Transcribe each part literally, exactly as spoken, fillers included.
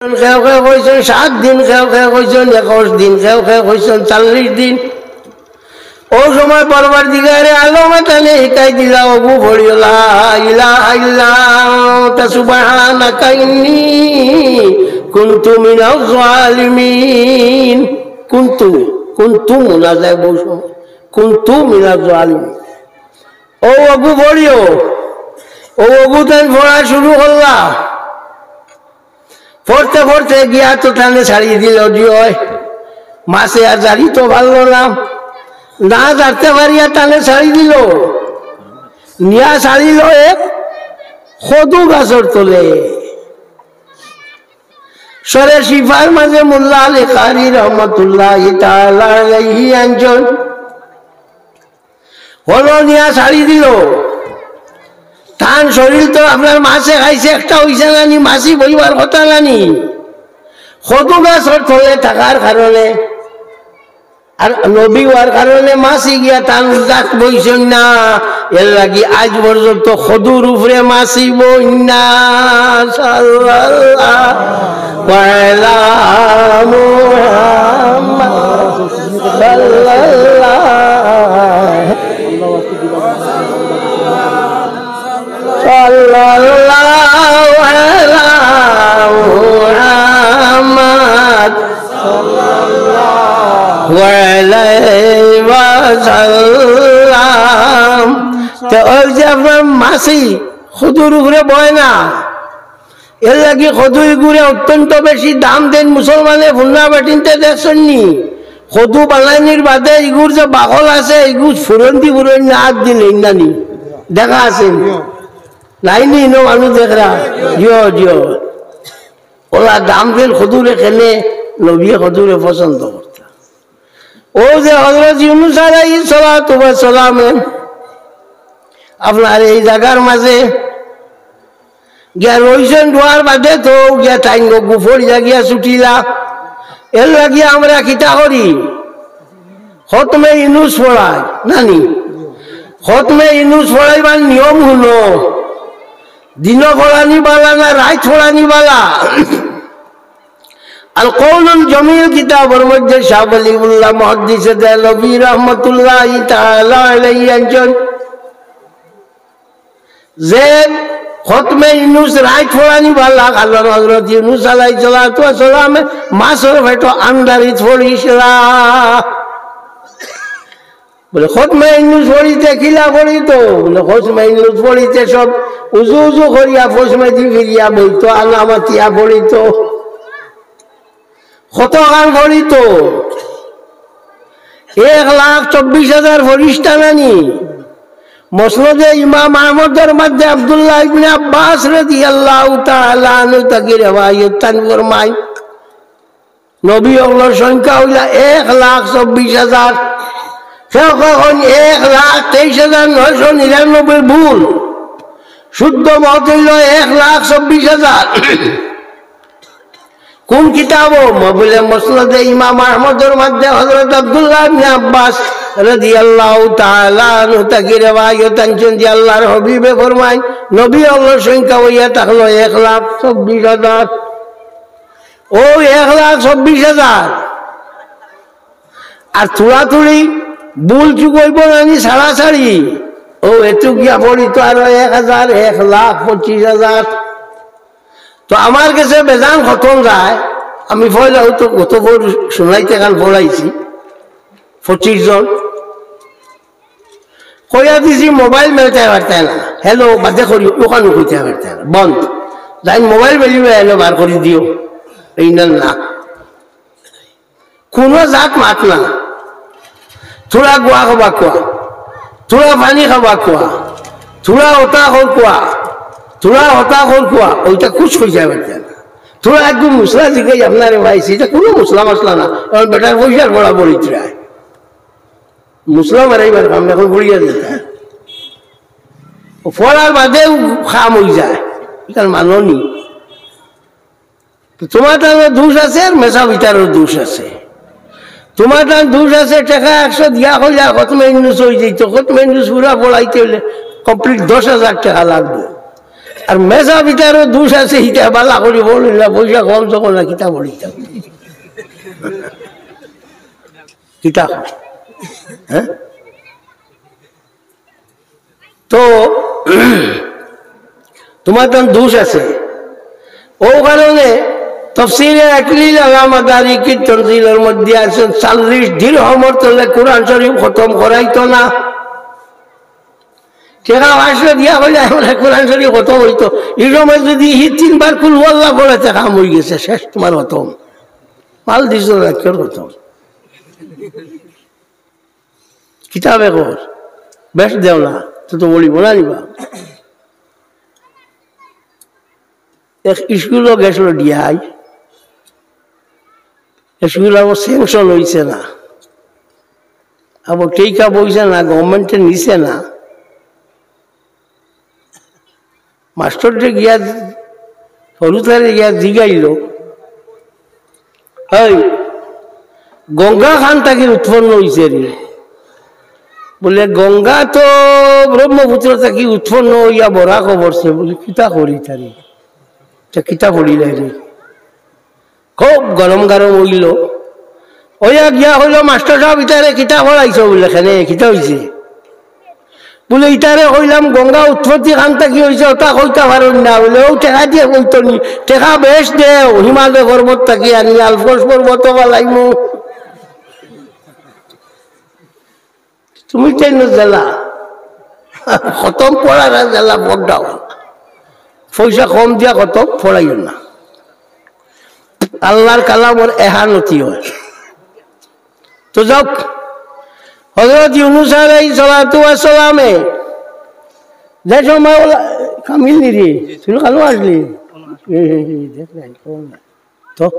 কেউ কেউ কইছইন সাত দিন, কেউ কেউ কইছইন একুশ দিন, কেউ কেউ কইছইন চল্লিশ দিন। অউ সময় পরওয়ারদিগারে আলমে তানে হিকাই দিলা, অগু পড়িও, লা ইলাহা ইল্লা আনতা সুবহানাকা ইন্নী কুনতু মিনাজ জালিমিন। কুনতু, কুনতু না যায় বউ সময়। কুনতু মিনাজ জালিমিন। অউ অগু পড়িও, অউ অগু তাইন পড়া শুরু করলা। পড়তে পড়তে গিয়া তো তানে ছাড়ি দিল, জি অয়। মাছে আর জারিতো পারলো না, না জারতে পারিয়া তানে ছাড়ি দিল। নিয়া ছাড়িল এক কদু গাছর তলে। শরে শিফার মাঝে মোল্লা আলী কারি রহমতুল্লাহি তাআলা আলাইহি আনছইন। হলো নিয়া ছাড়ি দিল। তান শরীর তো আপনার মাছে খাইছে, একটা অইছে না নি, মাছি বইবার কথা না নি। কদু গাছর তলে থাকার কারণে আর নবী অওয়ার কারণে মাছি গিয়া তান গাত বইছইন না। এর লাগি আইজ পর্যন্ত কদুর উপরে মাছি বইন না। সাল্লাল্লাহু আলা মুহাম্মদ সাল্লাল্লাহু সাল্লাল্লাহু আলা মুহাম্মদ সাল্লাল্লাহু আলাইহি ওয়াসাল্লাম। তো অউ যে আপনার মাছি কদুর উপরে বয় না, এর লাগি কদু ইগুরে অত্যন্ত বেশি দাম দেইন মুসলমানে। ফুন্না বেটিন্তে দেখছইন নি? কদু বানানির বাদে ইগুর যে বাকল আছে, ইগু ফুরন্তি ফুরন না, আত দিলে ইন্দানি দেখা আছে নি? নাই নি, ইনো মানুষ দেখরা। জিও, জিও। অলা দাম দেইন কদুরে কেনে, নবীয়ে কদুরে পছন্দ করতা। অউ যে হযরত ইউনুস আলাইহিস সালাতু ওয়াস সালামে আপনার এই জাগার মাঝে গিয়া রইছইন, রওয়ার বাদে তো গিয়া তাইন গু পড়িয়া গিয়া ছুটিলা। এর লাগি আমরা কিতা করি? খতমে ইউনুস পড়াই, না নি? খতমে ইউনুস পড়াইবার নিয়ম হুনো, দিনো পড়ানি বালা না রাইত পড়ানি বালা? আল কওলুল জমিল কিতাবর মধ্যে শাহ ওয়ালিউল্লাহ মুহাদ্দিসে দেহলভী রহমতুল্লাহি তাআলা আলাইহি আনছইন যে খতমে ইউনুস রাইত পড়ানি বালা, কারণ হযরত ইউনুস আলাইহিস সালাতু ওয়াস সালামে মাছর পেটো আন্দারিত পড়িছলা। বলে, "খতমে ইউনুস পড়িতে কিলা পড়িতো?" বলে, "খতমে ইউনুস পড়িতে সব উজু উজু করিয়া পশ্চিমেদি ফিরিয়া বইতো, আনা মাতিয়া পড়িতো, কতখান পড়িতো?" এক লাখ চব্বিশ হাজার ফিরিস্তা নানি। মসনদে ইমাম আহমদর মধ্যে আব্দুল্লাহ ইবনে আব্বাস রাদিয়াল্লাহু তাআলা আনহু থাকি রেওয়ায়ত তান ফরমায়, নবী অকলর সংখ্যা অইলা এক লাখ চব্বিশ হাজার। কেউ কইন এক লাখ তেইশ হাজার নয়শো নিরানব্বই ভুল, শুদ্ধ মত অইলো এক লাখ চব্বিশ হাজার। কোন কিতাবো? ম-, বলে, মুসনাদে ইমাম আহমদর মধ্যে হযরত আব্দুল্লাহ ইবনে আব্বাস রাদিয়াল্লাহু তাআলা আনহু থাকি রেওয়ায়ত আনছইন যে আল্লাহর হাবিবে ফরমাইন, নবী অকলর সংখ্যা অইয়া থাকলো এক লাখ চব্বিশ হাজার। অউ এক লাখ চব্বিশ হাজার। আর থুড়াথুড়ি ভুল চুক অইবো নানি ছাড়াছাড়ি। অউ এটুক গিয়া পড়িতো আরো এক হাজার, এক লাখ পঁচিশ হাজার। তো আমার গেছে বেজান খতম যায়, আমি পয়লা অউ তো গত বছর শুনাইতে কান পড়াইছি পঁচিশ জন। কইয়া দিছি মোবাইল মেলতে পারতে না, হ্যালো বাদে করি, অখানও কইতে পারতে না, বন্ধ। যাইন মোবাইল মেলিও, হ্যালো বার করি দিও, এই না না। কুনু জাত মাত না। থুড়া গুয়া খাবা কুয়া, থুড়া পানি খাবা কুয়া, থুড়া হতা কর কুয়া, থুড়া হতা কর কুয়া, অউটা কুছ কইতে পারতে না। থুড়া একটু মুসলা জিগাই আপনারে পাইছি, ইটা কুনু মুসলা মাসলা না। অখন বেটার পয়সার পড়া পড়ি থুড়া। মুসলা মারাইবার কাম না, অখন পড়িয়া দিতা। অউ পড়ার বাদেউ কাম অইযায়, ইটার মাননি। তো তুমার তানও দোষ আছে আর মেসাব ইতারও দোষ আছে। তুমার তান দোষ আছে, টেকা একশো দিয়া কইলা খতমে ইউনুস অইযাইতো, খতমে ইউনুস পুরা পড়াইতে অইলে complete দশ হাজার টেকা লাগবো। আর মেসাব ইতারও দোষ আছে, ইতা বালা করি পড়ইন না, পয়সা কম তখন না, কিতা পড়িতাম? কিতা? হ্যাঁ? তো তুমার তান দোষ আছে। অউ কারণে তফসিরে আকলিল আলা মাদারিকিত তানজিলর মধ্যে আছে, চল্লিশ দিরহমর তলে কোরআন শরীফ খতম করাইতো না। টেকা পাঁচশো দিয়া কইলে আমরা কোরআন শরীফ খতম অইতো। ই সময় যুদি হি তিনবার কুল হু আল্লাহ পড়ে, তে কাম অইগেছে, শেষ তুমার খতম। মাল দিছো না, কিওর খতম? কিতাবে কর, বেশ দেও না, তো তো বলিব না নিবা। এক স্কুলো গেছিল ডিআই, স্কুল আবার স্যাংশন অইছে না, আবার টেকা পয়সা না, গভর্নমেন্টে নিছে না। মাস্টররে গিয়া, হুরুতারে গিয়া জিগাইল, "এই, গঙ্গা খান থাকি উৎপন্ন অইছে রে?" বলে, "গঙ্গা তো ব্রহ্মপুত্র থাকি উৎপন্ন অইয়া বরাক পড়ছে।" বলে, "কিতা করি তারে? তা কিতা পড়িলাই রে?" খুব গরম গরম অইল। অইয়া গিয়া কইল, "মাস্টর সাব, ইতারে কিতা পড়াইছো?" বলে, "কেনে, কিতা অইছে?" বলে, "ইতারে কইলাম গঙ্গা উৎপত্তি খান থাকি অইছে, ওটা কইতা পারইন না।" বলে, "ও টেকা দিয়া কইতো নি, টেকা বেশ দেও, হিমালয় পর্বত থাকি আনি, আলপস পর্বত ফালাইমু।" তুমি কেন জ্বালা? খতম পড়ার আর জ্বালা পড়াও। পয়সা কম দিয়া খতম পড়াইও না। আল্লাহর কালামর এহানতি হয়। তো যাউক, হযরত ইউনুস আলাইহিস সালাতু ওয়াস সালামে যে সময় ওলা-, কামিল নি রে, তুই কালো আসলি? এই, এই, এই, দেখ না, এই কোন না। তো?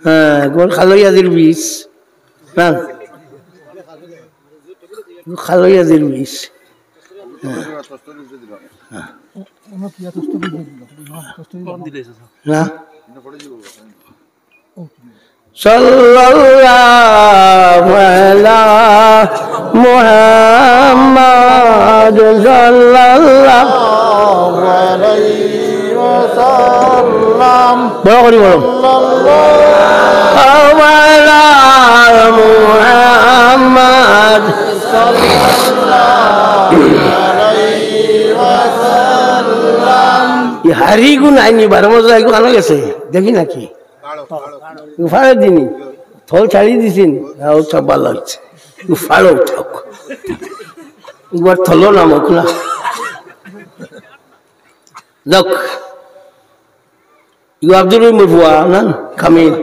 হ্যাঁ, একবার খালইয়াদির বিষ। না? খালইয়াদির বিষ। হ্যাঁ। হ্যাঁ। না? সাল্লাল্লাহু আলা মুহাম্মাদ সাল্লাল্লাহু আলাইহি ওয়াসাল্লাম। বড় করি বলো। সাল্লাল্লাহু আলা মুহাম্মাদ সাল্লাল্লাহু আলাইহি ওয়াসাল্লাম। ই হারিগু নাইনি, বারো মজা এগু কানো গেছে? দেখি নাকি? ফাড়ে দিনি। থল ছাড়ি দিছিন। হ্যাঁ, ও সব ভালো হচ্ছে। ফাড়ো উঠাও। একবার থলো নামক না। দেখ। ইউ আব্দুর রহিম ফুয়া, না? কামিল।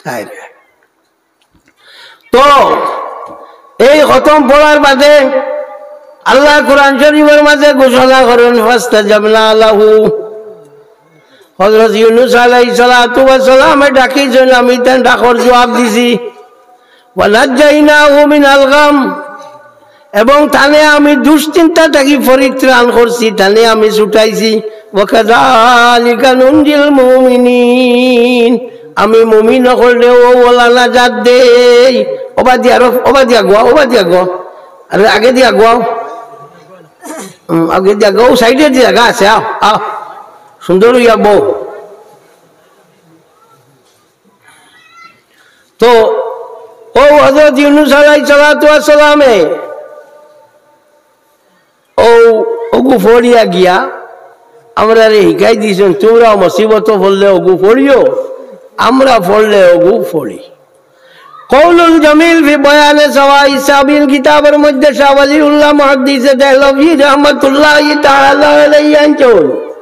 হায় রে। তো এই খতম পড়ার বাদে আল্লাহ কোরআন শরীফর মাঝে ঘোষণা করেন, "ফাস্তাজাবনা লাহু।" হযরত ইউনুস আলাইহিস সালাতু ওয়াস সালামে ডাকিছেন, আমি তান ডাকর জবাব দিছি। "ওয়া নাজ্জাইনাহু মিনাল গাম।" এবং তানে আমি দুশ্চিন্তা থাকি পরিত্রাণ করছি, তানে আমি ছুটাইছি। "ওয়া কাযালিকা নুনজিল মুমিনিন।" আমি মুমিন অকলরে অউ অলা নাজাত দেই। ওবাদি আরো, ওবাদি আগুয়া, ওবাদি আগুয়া। আরে আগে দি আগুয়াও। হুম, আগে দি আগুয়াও, সাইডে দি জাগা আছে, আও, আও। সুন্দর অইয়া বও। তো, অউ হযরত ইউনুস আলাইহিস সালাতু ওয়াস সালামে অউ, অগু পড়িয়া গিয়া আমরারে হিকাই দিছইন, তুমরা মুসিবতো পড়লে অগু পড়িও, আমরা পড়লে অগু পড়ি। কওলুল জামিল ফি বয়ানে সাওয়াইস সাবিল কিতাবর মধ্যে শাহ ওয়ালিউল্লাহ মুহাদ্দিসে দেহলভী রহমাতুল্লাহি তাআলা আলাইহি আনছইন।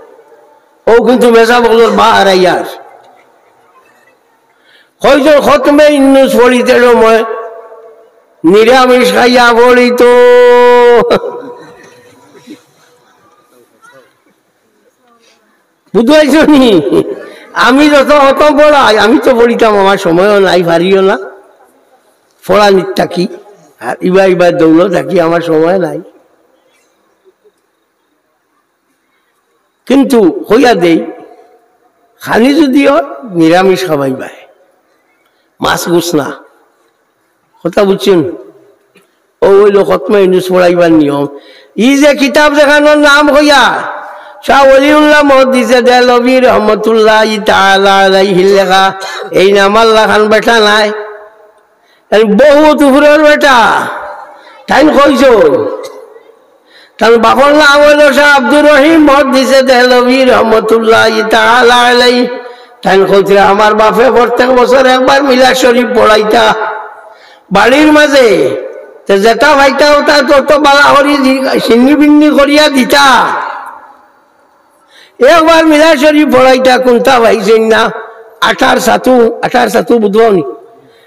অউ কিন্তু মেসাব অকলর বাহার আইয়ার। কয়জন খতমে ইউনুস পড়িতে সময় নিরামিষ খাইয়া পড়িতো। বুঝাইছো নি? আমি যত খতম পড়াই, আমি তো পড়িতাম, আমার সময়ও নাই, পারিও না। পড়ানির থাকি, আর ইবা ইবা দৌলত থাকি, আমার সময় নাই। কিন্তু কইয়া দেই, খানি যুদিও নিরামিষ খাবাইবায়, মাছ গোস না। কথা বুঝছইন? অউ অইলো খতমে ইউনুস পড়াইবার নিয়ম। ই যে কিতাব যেখানর নাম কইয়া, শাহ ওলিউল্লাহ মুহাদ্দিসে দেহলভী রহমতুল্লাহি তাআলা আলাইহির লেখা, এইন আমার লাখান বেটা নায়, এইন বউত উপরর বেটা। তাইন কইছইন, তান বাপর নাম অইলো শাহ আব্দুর রহিম মুহাদ্দিসে দেহলভী রহমতুল্লাহি তাআলা আলাইহি। তাইন কইতরা, আমার বাপে প্রত্যেক বছর একবার মিলাদ শরীফ পড়াইতা বাড়ির মাঝে। তে যেটা পাইতা ওটা তত বালা করি দি-, সিন্নি বিন্নি করিয়া দিতা। একবার মিলাদ শরীফ পড়াইতা, কুন্তা পাইছইন না। আটার ছাতু, আটার ছাতু বুঝবা নি?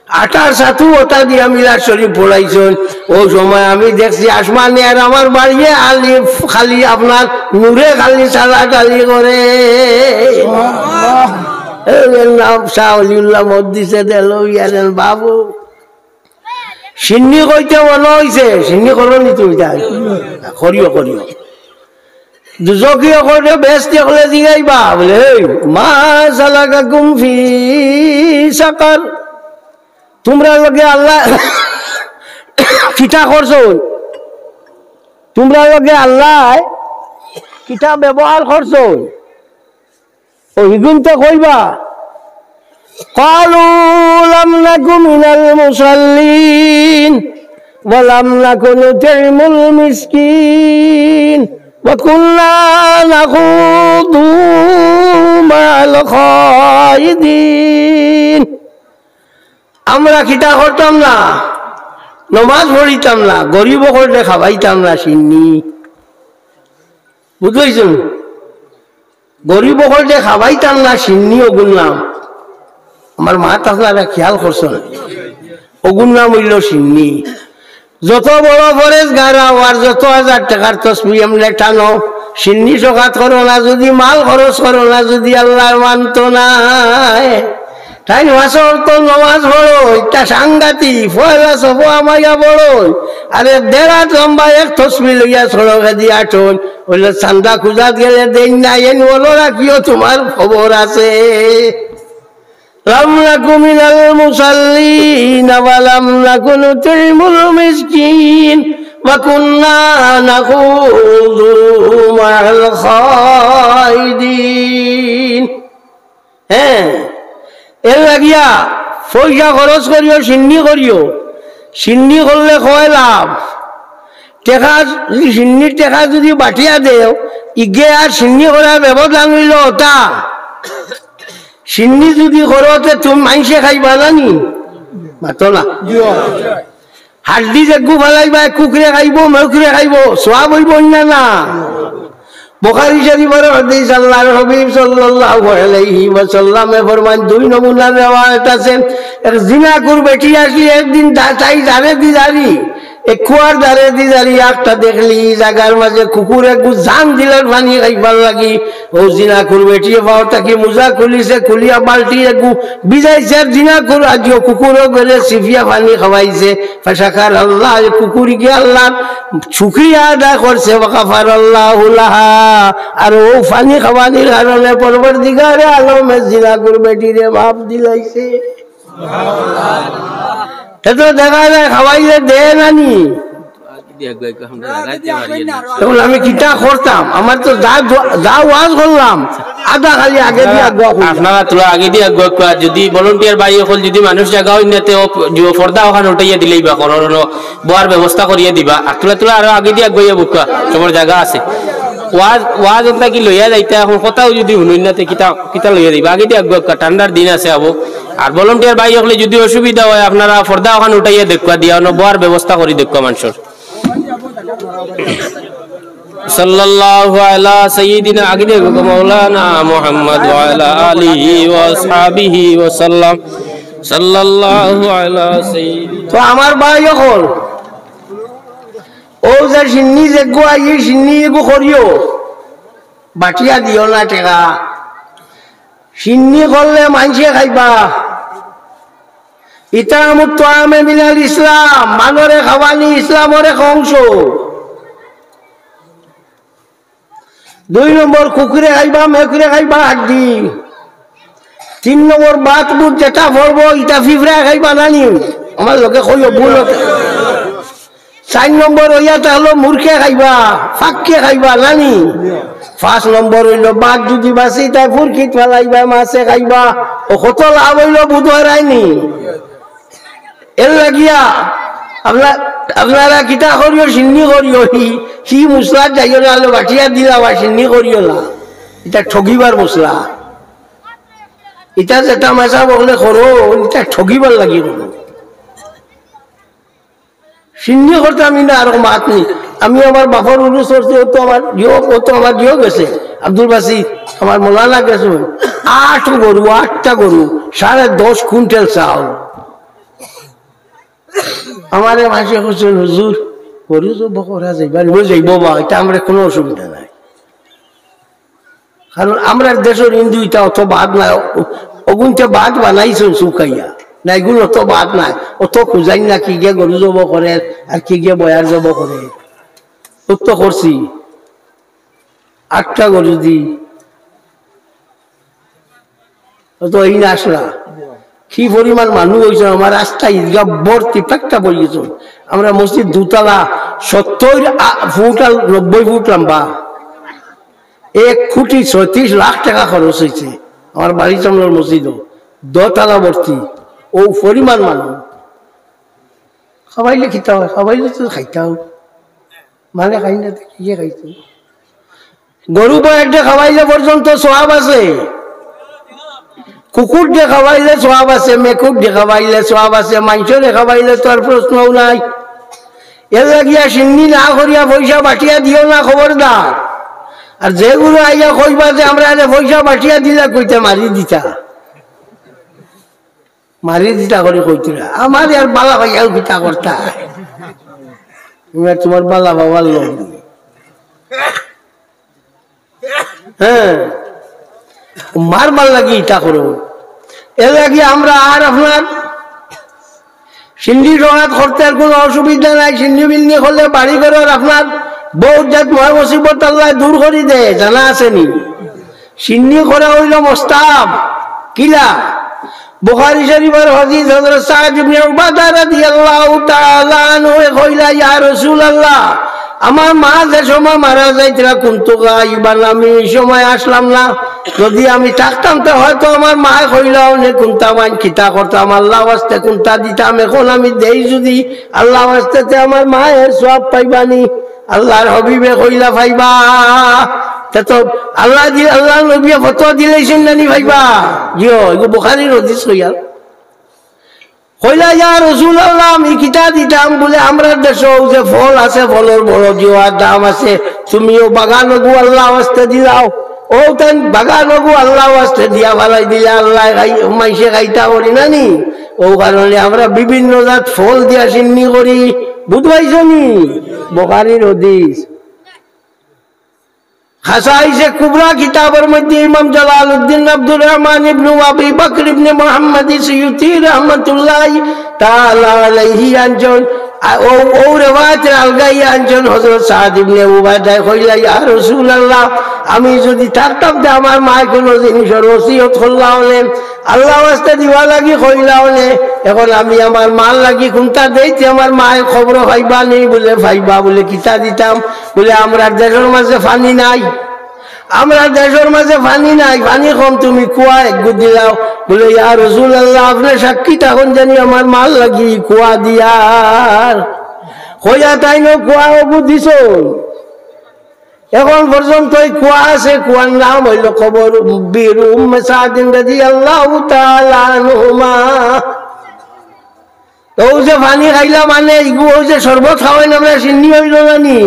আটার ছাতু ওটা দিয়া মিলাদ শরীফ পড়াইছইন। অউ সময় আমি দেখছি আসমানে আর আমার বাড়িয়ে আলিফ খালি আপনার নূরে খালি সালা খালি করে। এর নাম শাহ ওলিউল্লাহ মুহাদ্দিসে দেহলভী আর বাবু। সিন্নি কইতে মনো অইছে, সিন্নি করো নি তুমি তাই? করিও, করিও। দুজখি অকলরে বেহেস্তি অকলে জিগাইবা, বলে, "এই, মা সালাকাকুম ফি সাকার?" তুমরার লগে আল্লায় কিতা করছইন? তুমরার লগে আল্লায় কিতা ব্যবহার করছইন? অউ হিগুনতে কইবা, قالوا لم نك من المصلين ولم نك نطعم المسكين وكنا نخوض مع الخائضين। আমরা কিতা করতাম না, নমাজ পড়িতাম না, গরিব অকলরে খাওয়াইতাম না সিন্নি। বুঝছইন? গরিব অকলরে খাওয়াইতাম না সিন্নি, অগুর নাম। আমার মাত আপনারা খেয়াল করছইন, অগুর নাম অইলো সিন্নি। যত বড় পরেজগার অও আর যত হাজার টেকার তসবি এমনে টানো, সিন্নি সকাত করো না যুদি, মাল খরচ করো না যুদি, আল্লায় মানতো নায়। তাইন পাঁচ ওয়াক্ত নমাজ পড়ইন, ইটা সাংঘাতিক, পয়লা সফো হামাইয়া পড়ইন, আরে দেড় আত লম্বা এক তসবি লইয়া সড়কেদি আটইন, অইলে চান্দা খুজাত গেলে দেইন না, এন বলো রাখিও তুমার খবর আছে। لم نك من المصلين ولم نك نطعم المسكين وكنا نخوض مع الخائضين। হ্যাঁ, এর লাগিয়া পয়সা খরচ করিও, সিন্নি করিও, সিন্নি করলে কয় লাভ। টেকা, সিন্নির টেকা যুদি বাটিয়া দেও, ইগে আর সিন্নি করার ব্যবধান অইলো অটা। সিন্নি যুদি করো, তে তুমি মাইনষে খাইবা না নি? মাতো না। হাড্ডি যেগু ফালাইবা, কুকুরে খাইবো, মেকুরে খাইবো, সওয়াব অইবো না, না? বুখারী শরীফর হাদিস, আল্লাহর হাবিব সাল্লাল্লাহু আলাইহি ওয়াসাল্লামে ফরমাইন, দুই নমুনার রেওয়ায়েত আছে। এক জিনাকুর বেটি আছলি, একদিন দা-, তাই দারেদি দারি, এক কুয়ার দারেদি দারি, একটা দেখলি জাগার মাঝে কুকুরে গু জান দিলার পানি খাইবার লাগি। অউ জিনাকুর বেটিয়ে পাও থাকি মুজা খুলিছে, খুলিয়া বালতি এগু ভিজাইছে, আর জিনাকুর আজিও কুকুরও গেলে চিপিয়া পানি খাওয়াইছে। ফাশাকারাল্লাহ, এই কুকুর গিয়া আল্লাহর শুকরিয়া আদায় করছে, ওয়াগাফারাল্লাহু লাহা, আর অউ পানি খাওয়ানির কারণে পরওয়ারদিগারে আলমে জিনাকুর বেটিরে মাফ দিলাইছে। তে তো দেখা যায় খাওয়াইলে দে না নি। এখন আমি কিতা করতাম? আমার তো যা দোয়া-, যা ওয়াজ করলাম, আধা খালি আগে দিয়া দোয়া করলাম। আপনারা থুড়া আগে দিয়া দোয়া করা, যুদি volunteer ভাই অকল, যুদি মানুষ জাগা অইন না, তে অউ পর্দা অখান উঠাইয়া দিলাইবা, করো, বওয়ার ব্যবস্থা করিয়া দিবা। আর থুড়া থুড়া আরো আগে দিয়া দোয়া বুকা, সবর জাগা আছে। ওয়াজ, ওয়াজ অন্তা কি লইয়া যাইতা, এখন কথাও যুদি হুনইন না, তে কিতা, কিতা লইয়া দিবা? আগে দিয়া দোয়া করা, ঠান্ডার দিন আছে আবো। আর volunteer ভাই অকলে যুদি অসুবিধা অয়, আপনারা পর্দা অখান উঠাইয়া দেখবা, দিয়া অনো বওয়ার ব্যবস্থা করি দেখবা মানষর। সাল্লাল্লাহু আলা সাইয়্যিদিনা, আগে দেখো, মাওলানা মুহাম্মদ ওয়া আলা আলিহি ওয়া আসহাবিহি ওয়া সাল্লাম। সাল্লাল্লাহু আলা সাইয়্যিদিনা। তো আমার ভাই অকল, অউ যে সিন্নি যেগু আই, সিন্নি এগু করিও, বাটিয়া দিও না টেকা। সিন্নি করলে মানষে খাইবা। ইতআমুত তাআমি মিনাল ইসলাম, মানষরে খাওয়ানি ইসলামর এক অংশ। দুই নম্বর কুকুরে খাইবা, মেকুরে খাইবা হাড্ডি। তিন নম্বর বাত বুত যেটা পড়বো, ইটা ফিফড়ায় খাইবা না নি? আমার লগে কইও, ভুল অইতে। চাইর নম্বর অইয়া থাকলো মূর্খে খাইবা, ফাক্কে খাইবা, নানি? পাঁচ নম্বর অইলো বাঘ যুদি বাচি তাই ফুরকিত ফালাইবা, মাছে খাইবা। অউ কত লাভ অইলো বুধ হারায়নি। এর লাগিয়া আপনারা কিতা করিও, শিন্নি করিও, হি, হি মুসলাত যাইও না, আলো বাটিয়া দিলা বা শিন্নি করিও না। ইটা ঠগিবার মসলা। ইটা যেটা মেসা বকলে করো, ইটা ঠগিবার লাগি করো। শিন্নি করতে আমি না আরো মাত নি। আমি আমার বাপর উরুস করছি, ও তো আমার জিও, ও তো আমার জিও গেছে। আব্দুল বাসিত, আমার মৌলানা গেছে। আট গরু, আটটা গরু, সাড়ে দশ কুইন্টাল চাউল। আমারে মানষে কইছইন, "হুজুর, গরু জব করা যাইবা নি?" বলে, "যাইবো বা, ইটা আমরা কুনু অসুবিধা নাই।" কারণ আমরার দেশর হিন্দু ইতা অত বাদ নাই, অগুনতে বাদ বানাইছইন শুকাইয়া। না, এগুন অত বাদ নাই, অত খুজাইন না কিগে গরু জব করের আর কিগে বয়ার জব করের। অত করছি, আটটা গরু দি, অত এই না আসলা। কি পরিমাণ মানুষ অইছে, আমার রাস্তা ইদগা ভর্তি, পেকটা পড়ি গেছে। আমরা মসজিদ দুতলা, সত্তর আ-, ফুট আর নব্বই ফুট লম্বা, এক কোটি ছয়ত্রিশ লাখ টেকা খরচ অইছে। আমার বাড়ি সামনর মসজিদও দোতলা ভর্তি, অউ পরিমাণ মানুষ। খাবাইলে কিতা অয়? খাবাইলে তো খাইতাও, মানে খাই না তো কিগে খাইতো? গরু বা একটা খাবাইলে পর্যন্ত সওয়াব আছে, কুকুর দিয়ে খাবাইলে সওয়াব আছে, মেকুর দিয়ে খাবাইলে সওয়াব আছে, মানষরে খাবাইলে তো আর প্রশ্নও নাই। এর লাগিয়া শিন্নি না করিয়া পয়সা বাটিয়া দিও না, খবরদার। আর যেগুলো আইয়া কইবা যে আমরা এনে পয়সা বাটিয়া দিলা, কইতে মারি দিতা, মারি দিতা করি কইতে না। আমার আর বালা ভাইয়াও কিতা করতা, তোমার বালা বাবার লোক। হ্যাঁ, মারবার লাগি ইটা করো। এর লাগি আমরা আর আপনার শিন্নি জমাত করতে আর কোনো অসুবিধা নাই। শিন্নি বিন্নি করলে বাড়ি ঘরর আপনার বহুত জাত মহা মুসিবত আল্লাহ দূর করি দেয়, জানা আছে নি? শিন্নি করা অইলো মোস্তাহাব। কিলা? বুখারী শরীফর হাদিস, হযরত সাদ ইবনে উবাদা রাদিয়াল্লাহু তাআলা আনহু কইলা, "ইয়া রাসূলুল্লাহ, আমার মা যে সময় মারা যাইতরা, কুনতু গায়িবান, আমি এই সময় আসলাম না। যদি আমি থাকতাম, তে হয়তো আমার মায়ে কইলা অনে কুনতা মাইন কিতা করতাম, আল্লাহ ওয়াস্তে কুনতা দিতাম। এখন আমি দেই যদি আল্লাহ ওয়াস্তে, তে আমার মায়ে সওয়াব পাইবানি।" আল্লাহর হাবিবে কইলা, "পাইবা।" তে তো আল্লাহ দি-, আল্লাহর নবী ফতোয়া দিলাইছইন না নি, পাইবা? জিও, এগু বুখারীর হাদিস কইয়া। কইলা, "ইয়া রাসূলুল্লাহ, আমি কিতা দিতাম?" বলে, "আমরার দেশো অউ যে ফল আছে, ফলর বড় জিওয়ার দাম আছে, তুমিও বাগান অগু আল্লাহ ওয়াস্তে দিলাও, অউ তাইন বাগান অগু আল্লাহ ওয়াস্তে দিয়া ফালাই দিলা, আল্লাহ খাই-, মাইনষে খাইতা করি না নি? অউ কারণে আমরা বিভিন্ন জাত ফল দিয়া শিন্নি করি।" বুঝ পাইছো নি? বুখারীর হাদিস। খাসাইসে কুবরা কিতাবর মধ্যে ইমাম জালালউদ্দিন আব্দুর রহমান ইবনু আবি বকর ইবনে মুহাম্মদ সুয়ুতি রহমতুল্লাহি তাআলা আলাইহি আনছইন। আ, অউ, অউ রেওয়ায়েত আলগাইয়া আনছইন, হযরত সাদ ইবনে উবাদায় কইলা, "ইয়া রাসূলুল্লাহ, আমি যদি থাকতাম, তে আমার মায়ে কুনু জিনিসর ওসিয়ত করলা অনে, আল্লাহ ওয়াস্তে দিবার লাগি কইলা অনে, এখন আমি আমার মার লাগি কুনতা দেই, তে আমার মায়ে খবর পাইবা নি?" বলে, "পাইবা।" বলে, "কিতা দিতাম?" বলে, "আমরার দেশর মাঝে পানি নাই, আমরার দেশর মাঝে পানি নাই, পানি কম, তুমি কুয়া এগু দিলাও।" বলে, "ইয়া রাসূলুল্লাহ, আপনে সাক্ষী থাকইন জানি আমার মার লাগি কুয়া দিয়ার।" কইয়া তাইন কুয়া অগু দিছইন। এখন পর্যন্ত এই কুয়া আছে, কুয়ার নাম অইলো কবর বীর উম্মে সাদিন রাদিয়াল্লাহু তাআলা আনহুমা। অউ যে পানি খাইলা মানে, ইগু অউ যে শরবত খাওয়াইন আমরা, শিন্নি অইলো না নি?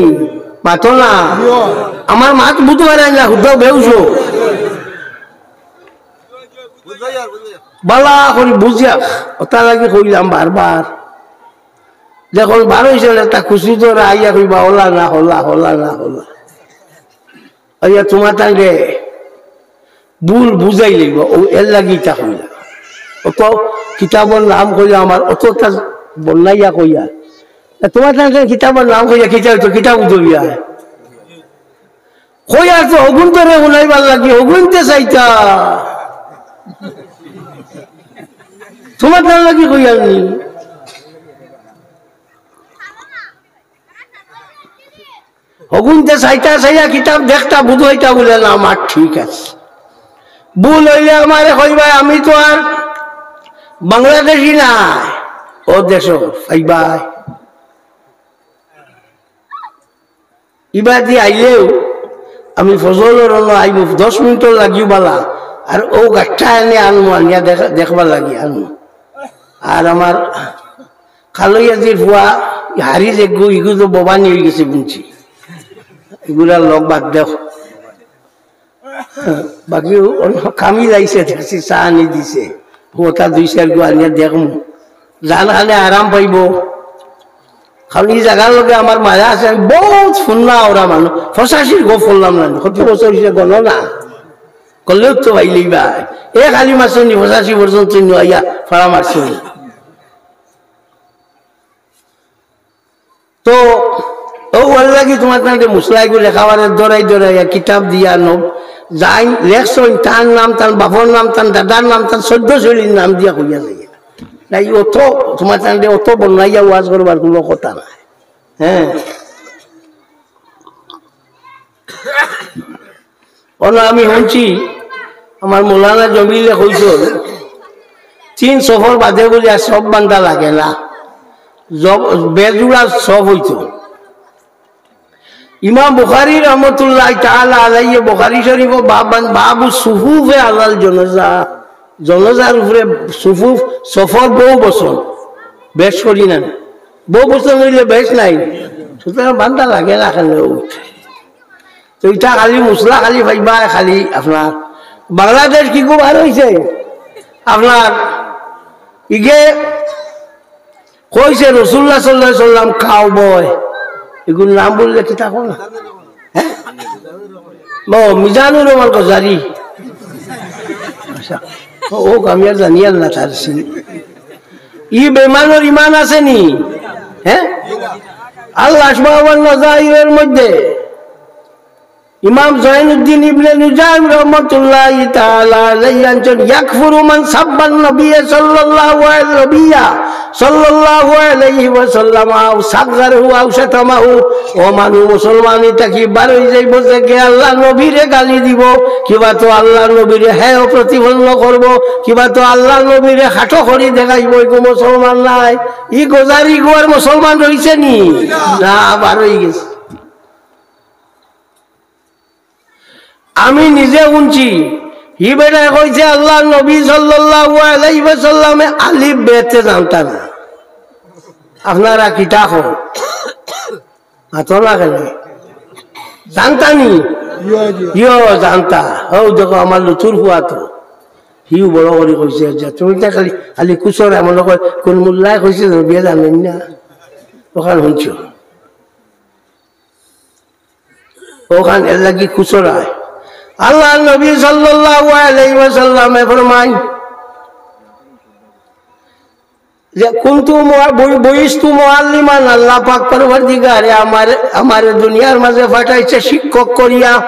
মাতো না। আমার মাত বুঝ পারায় না, হুদ্দা বেউসো। বালা করি বুঝিয়া, অতার লাগি কইলাম বারবার। যখন বারইছইন একটা খুশি তো আইয়া কইবা, "হলা না, হলা, হলা না, হলা।" আইয়া তোমার তাঙ্গে ভুল বুঝাই লইবা, অউ এর লাগি ইতা কইলা। অত কিতাবর নাম কইলা আমার, অততা বন্যাইয়া কইয়া। তা তোমার তাঙ্গে কিতাবর নাম কইয়া, কিতাব তো কিতাব বুঝবিয়া। কইয়া তো হগুনতরে হুনাইবার লাগি, হগুনতে চাইতা। তোমার তার লাগি কইয়ার নি। হগুনতে চাইতা চাইয়া কিতাব দেখতা, বুঝাইতা বুলে, "না, আমার ঠিক আছে।" ভুল অইলে আমারে কইবায়, আমি তো আর বাংলাদেশি না, ও দেশো পাইবায়। ইবাদি আইলেও আমি ফজলর অনো আইমু, দশ মিনিটর লাগিও বালা, আর ও গাছটা এনে আনমু, আনিয়া দেখা-, দেখবার লাগি আনমু। আর আমার খালইয়াজির ফুয়া হারি যেগু, ইগু তো বোবানি অই গেছে বুঝছি, ইগুলার লগ বাদ দেও। বাকি অন্য কামিল আইছে, দেখছি চা আনি দিছে, ওটা দুই চাইরগু আনিয়া দেখমু, জান খানে আরাম পাইবো। কারণ ই জাগার লগে আমার মায়া আছে, আমি বউত ফুন্না ওরা মানুষ, পঁচাশির গপ করলাম না, কত বছর অইছে গণনা করলেও তো পাইলেই বা। এ খালি মাসে নি পঁচাশি পর্যন্ত নি আইয়া ফাড়া মারছে। তো, ও আল্লাহ কি তোমার তানরে মুসলাইগু লেখাবারে দরাই দরাইয়া কিতাব দিয়া নব, যাই লেখছইন, তার নাম, তার বাপর নাম, তার দাদার নাম, তার চোদ্দ শৈলীর নাম দিয়া কইয়া যাইয়া। নাই, অত তোমার তানরে অত বনাইয়া ওয়াজ করবার কোনো কথা নাই। হ্যাঁ। অনো আমি হুনছি, আমার মৌলানা জমিলে কইছইন, তিন সফর বাদে বুলে আর সব বান্দা লাগে না, জব-, বেজুড়া সব অইতো। ইমাম বুখারী রহমতুল্লাহ তাআলা আলাইহি বুখারী শরীফো বাব বান-, বাবু সুফুফে আলাল জনাজা, জনাজার উপরে সুফুফ, সফর বউ বছর, বেশ করি না, বউ বছর অইলে বেশ নাই, সুতরাং বান্দা লাগে না কেন? তো ইটা খালি মুসলা খালি পাইবা, খালি আপনার বাংলাদেশ কি খুব ভালো হইছে? আপনার ইগে কইছে রসুল্লাহ সাল্লাল্লাহু আলাইহি ওয়াসাল্লাম কাউ বয়, এগুর নাম বললে কি তা কো না? হ্যাঁ? ও মিজানুর রহমান গজারি। আচ্ছা, ও, ও আমি আর জানি আর না তার সিন। ই বেমানর ইমান আছে নি? হ্যাঁ? আল আশবা ওয়ান নাজাইরের মধ্যে ইমাম জয়নুদ্দিন ইবনে নুজাইম রহমতুল্লাহি তাআলা আলাইহি আনছইন, "ইয়াকফুরু মান সাব্বান নবিয়্যা সাল্লাল্লাহু আলাইহি, নবিয়্যা সাল্লাল্লাহু আলাইহি ওয়াসাল্লাম আও সাগগারাহু আও শাতামাহু।" ও মানুষ, মুসলমানি থাকি বারই যাইবো যে কে আল্লাহর নবীরে গালি দিবো, কিবা তো আল্লাহর নবীরে হেয় প্রতিপন্ন করবো, কিবা তো আল্লাহর নবীরে খাটো করি দেখাইবো, এগু মুসলমান নায়। ই গজারি গু আর মুসলমান রইছে নি? না, বারই গেছে। আমি নিজে হুনছি, হি বেটায় কইছে আল্লাহর নবী সাল্লাল্লাহু আলাইহি ওয়াসাল্লামে আলিফ বেতে জানতা না। আপনারা কিতা কন? মাতো না কেনে? জানতা নি? ইয়ো, জানতা। হউ দেখো আমার লুতুর ফুয়া তো। হিউ বড় করি কইছে যে তুমি তো খালি, খালি কুসর এমন কয়, কোন মোল্লায় কইছে নবীয়ে জানইন না। অখান হুনছো। অখান এর লাগি কুসরায়। আল্লাহর নবী সাল্লাল্লাহু আলাইহি ওয়াসাল্লামে ফরমাইন যে, "কুনতু মুআ-, বু-, বুইস্তু মুআল্লিমান", আল্লাহ পাক পরওয়ারদিগারে আমারে, আমারে দুনিয়ার মাঝে পাঠাইছে শিক্ষক করিয়া।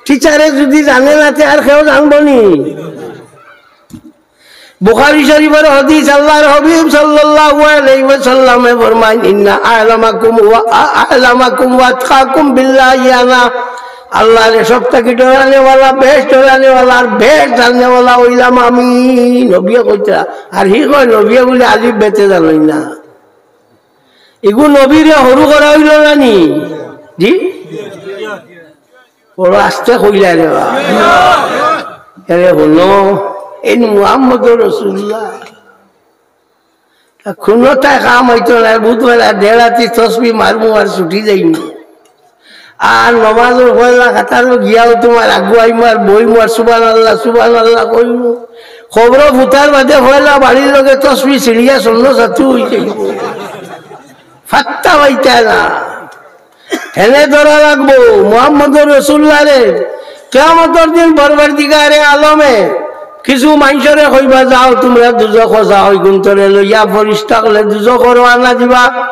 টিচারে যুদি জানে না, তে আর কেউ জানবো নি? বুখারী শরীফর হাদিস, আল্লাহর হাবিব সাল্লাল্লাহু আলাইহি ওয়াসাল্লামে ফরমাইন, "ইন্না আ'লামাকুম ওয়া আ-, আ'লামাকুম ওয়া আতকাকুম বিল্লাহি আনা।" আল্লাহরে সব থাকি ডরানেওয়ালা, বেশ ডরানেওয়ালা, আর বেশ জাননেওয়ালা অইলাম আমি। নবিয়ে কইতা, আর হি কয় নবিয়ে বুলে আলিফ বেতে জানইন না। ইগু নবীরে হুরু করা অইলো না নি? জি? বড় আস্তে কইলা রে বা। এরে হুনো, এই মুহাম্মদুর রাসূলুল্লাহ। তা কুনুতায় কাম অইতো না, বুধবার দেড় রাতি তসবি মারমু আর ছুটি যাইমু। আর নমাজর পয়লা কাতারো গিয়াও তুমার আগুয়াইমু আর বইমু আর সুবহানাল্লাহ, সুবহানাল্লাহ কইমু। কবরো ফুতার বাদে পয়লা বাড়ির লগে তসবি ছিড়িয়া শূন্য সাতু অই যাইবো। ফাত্তা পাইতা না। হেনে ধরা লাগবো মুহাম্মদুর রাসূলুল্লাহরে। কিয়ামতর দিন পরওয়ারদিগারে আলমে কিছু মানষরে কইবা, "যাও তুমরা দুজখো যাও, ইগুন্তরে লইয়া ফিরিস্তা অকলে দুজখো রওয়ানা দিবা।"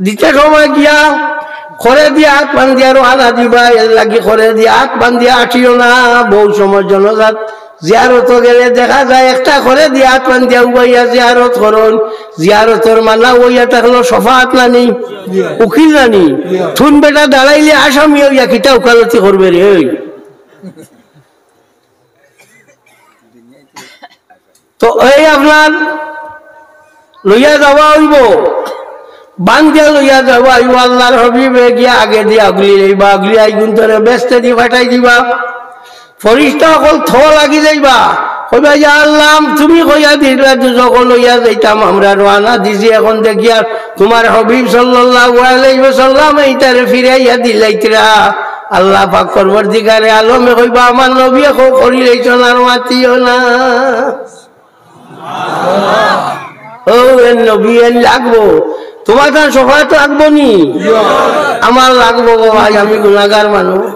দিতে সময় গিয়া খরে দিয়া আত বান্ধিয়া রওয়ানা দিবা, এর লাগি খরে দিয়া আত বান্ধিয়া আটিও না। বউ সময় জনাজাত জিয়ারতো গেলে দেখা যায় একটা করে দিয়া আত পান দিয়া উবাইয়া জিয়ারত করইন। জিয়ারতর মানা অইয়া থাকলো শফাআত নানি, উকিল নানি। থুন বেটা দাঁড়াইলে আসামি অইয়া কিতা উকালতি করবে রে? ওই তো এই আপনার লইয়া যাওয়া অইবো, বান্দিয়া লইয়া যাওয়া অইবো। আল্লাহর হাবিবে গিয়া আগে দিয়া আগুলি লইবা, আগুলি আইগুন তোরে বেহেস্তে দি ফাটাই দিবা। ফিরিস্তা অকল থো লাগি যাইবা, কইবা, "ইয়া আল্লাহ, তুমি কইয়া দিলা দুজখো লইয়া যাইতাম, আমরা রওয়ানা দিছি, এখন দেখিয়ার তুমার হাবিব সাল্লাল্লাহু আলাইহি ওয়াসাল্লাম ইতারে ফিরাইয়া দিলাইতরা।" আল্লাহ পাক পরওয়ারদিগারে আলমে কইবা, "আমার নবী এখন করি লইছইন, আর মাতিও না।" ও এর নবী, এর লাগবো, তুমার তার শফাআত লাগবো নি? আমার লাগবো গো ভাই, আমি গুনাহগার মানুষ।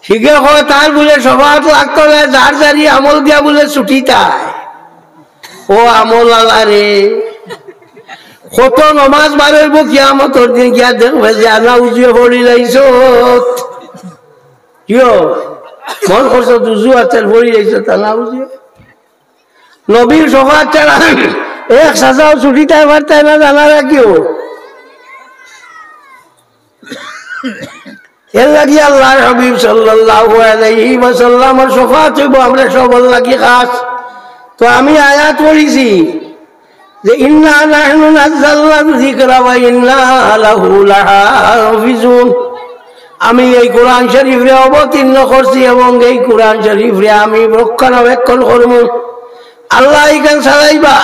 হিগে কয় তার বুলে শফাআত লাগতো না, যার যারি আমল দিয়া বুলে ছুটিতায়। ও আমল আলা রে, কত নমাজ বার অইবো কিয়ামতর দিন গিয়া দেখবে যে আনা উজুয়ে পড়ি লাইছত। কিয়? মন করছত উজু আছে, পড়ি লাইছত আনা উজুয়ে। নবীর শফাআত ছাড়া এক সাজাও ছুটিতায় পারতায় না, জানা রাখিও। এর লাগি আল্লাহর হাবিব সাল্লাল্লাহু আলাইহি ওয়াসাল্লামর শফাআত অইবো আমরা সবর লাগি খাস। তো আমি আয়াত পড়ছি যে, "ইন্না নাহনু নাজ্জালনা যিকরা ওয়া ইন্না লাহু লাহাফিজুন।" আমি এই কোরআন শরীফরে অবতীর্ণ করছি এবং এই কোরআন শরীফরে আমি রক্ষণাবেক্ষণ করমু। আল্লাহ ইখান চালাইবা।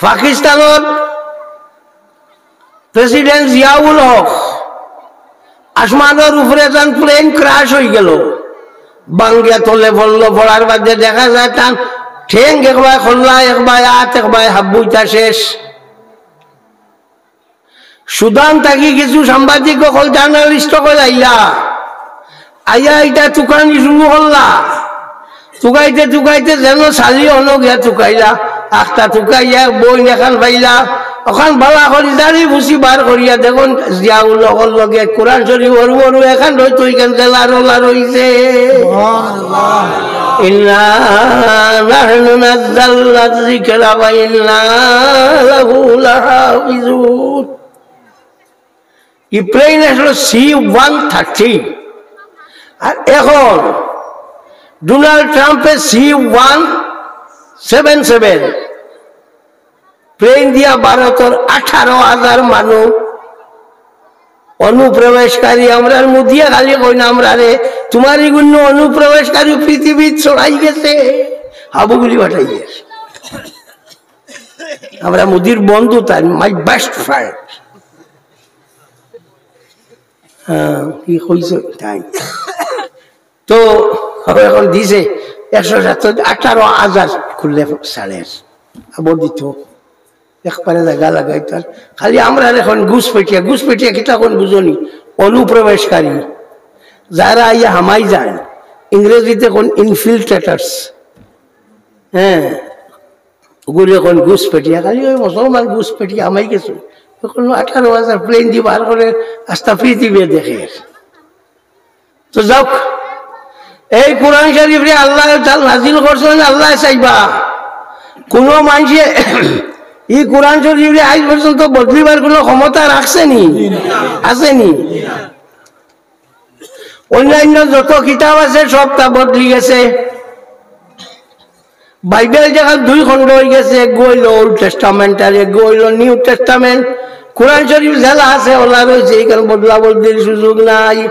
পাকিস্তানর প্রেসিডেন্ট জিয়াউল হক আসমানর উপরে তান প্লেন ক্র্যাশ অইগেলো, বাঙ্গিয়া তলে পড়লো, পড়ার বাদে দেখা যায় তান ঠেং একবায় খল্লা, একবায় আত, একবায় হাব্বুইতা শেষ। সুদান থাকি কিছু সাংবাদিক অকল, জার্নালিস্ট অকল আইলা, আইয়া ইটা তুকানি শুরু করলা। তুকাইতে তুকাইতে যেন ছালি অনো গিয়া তুকাইলা। আখতা তুকাইয়া এক বইন এখান পাইলা, অখান বালা করি জারি বুঝি বার করিয়া দেখইন, জিয়াউল হকর লগে কোরআন শরীফ অরু অরু এখান রইতো, ইখান লারো লারো অইছে। ইন্না নাহনু নাজ্জালনা যিকরা ওয়া ইন্না লাহু লাহাফিজুন। ই প্লেন আসলো সি ওয়ান থার্টি, আর এখন ডোনাল্ড ট্রাম্পে C one seven seven plane দিয়া ভারতর আঠারো হাজার মানুষ অনুপ্রবেশকারী। আমরার মোদিয়ে খালি কইন আমরারে, "তুমার ইগুইন অনুপ্রবেশকারী পৃথিবীত ছড়াই গেছে, হাবুগুলি পাঠাই গেছে।" আমরা মোদির বন্ধু, তাই my best friend। হ্যাঁ, কি কইছে তাই? তো এখন দিছে একশো সাত, আঠারো হাজার খুললে ছাড়ের, আবার দিত। একবারে জাগা লাগাইতার। খালি আমরার এখন ঘুষপেটিয়া, ঘুষপেটিয়া কিতা কইন বুঝনি? অনুপ্রবেশকারী, যারা আইয়া হামাই যায়, ইংরেজিতে কইন ইনফিল্ট্রেটার্স। হ্যাঁ, ওগুলি এখন ঘুষপেটিয়া, খালি ওই মুসলমান ঘুষপেটিয়া হামাই গেছে। এখন আঠারো হাজার প্লেন দি বার করে আস্তা পৃথিবী দেখে। তো যাউক, এই কোরআন শরীফরে আল্লাহ তাআলা নাজিল করছইন, আল্লাহ চাইবা। কোনো মানষে ই কোরআন শরীফরে আইজ পর্যন্ত বদলিবার কোনো ক্ষমতা রাখছে নি? আছে নি? অন্যান্য যত কিতাব আছে সবতা বদলি গেছে। বাইবেল যেখান দুই খণ্ড অই গেছে, এগু অইলো ওল্ড টেস্টামেন্ট আর এগু অইলো নিউ টেস্টামেন্ট। কোরআন শরীফ যেলা আছে ওলা রইছে, ইখান বদলা বদলির সুযোগ নাই।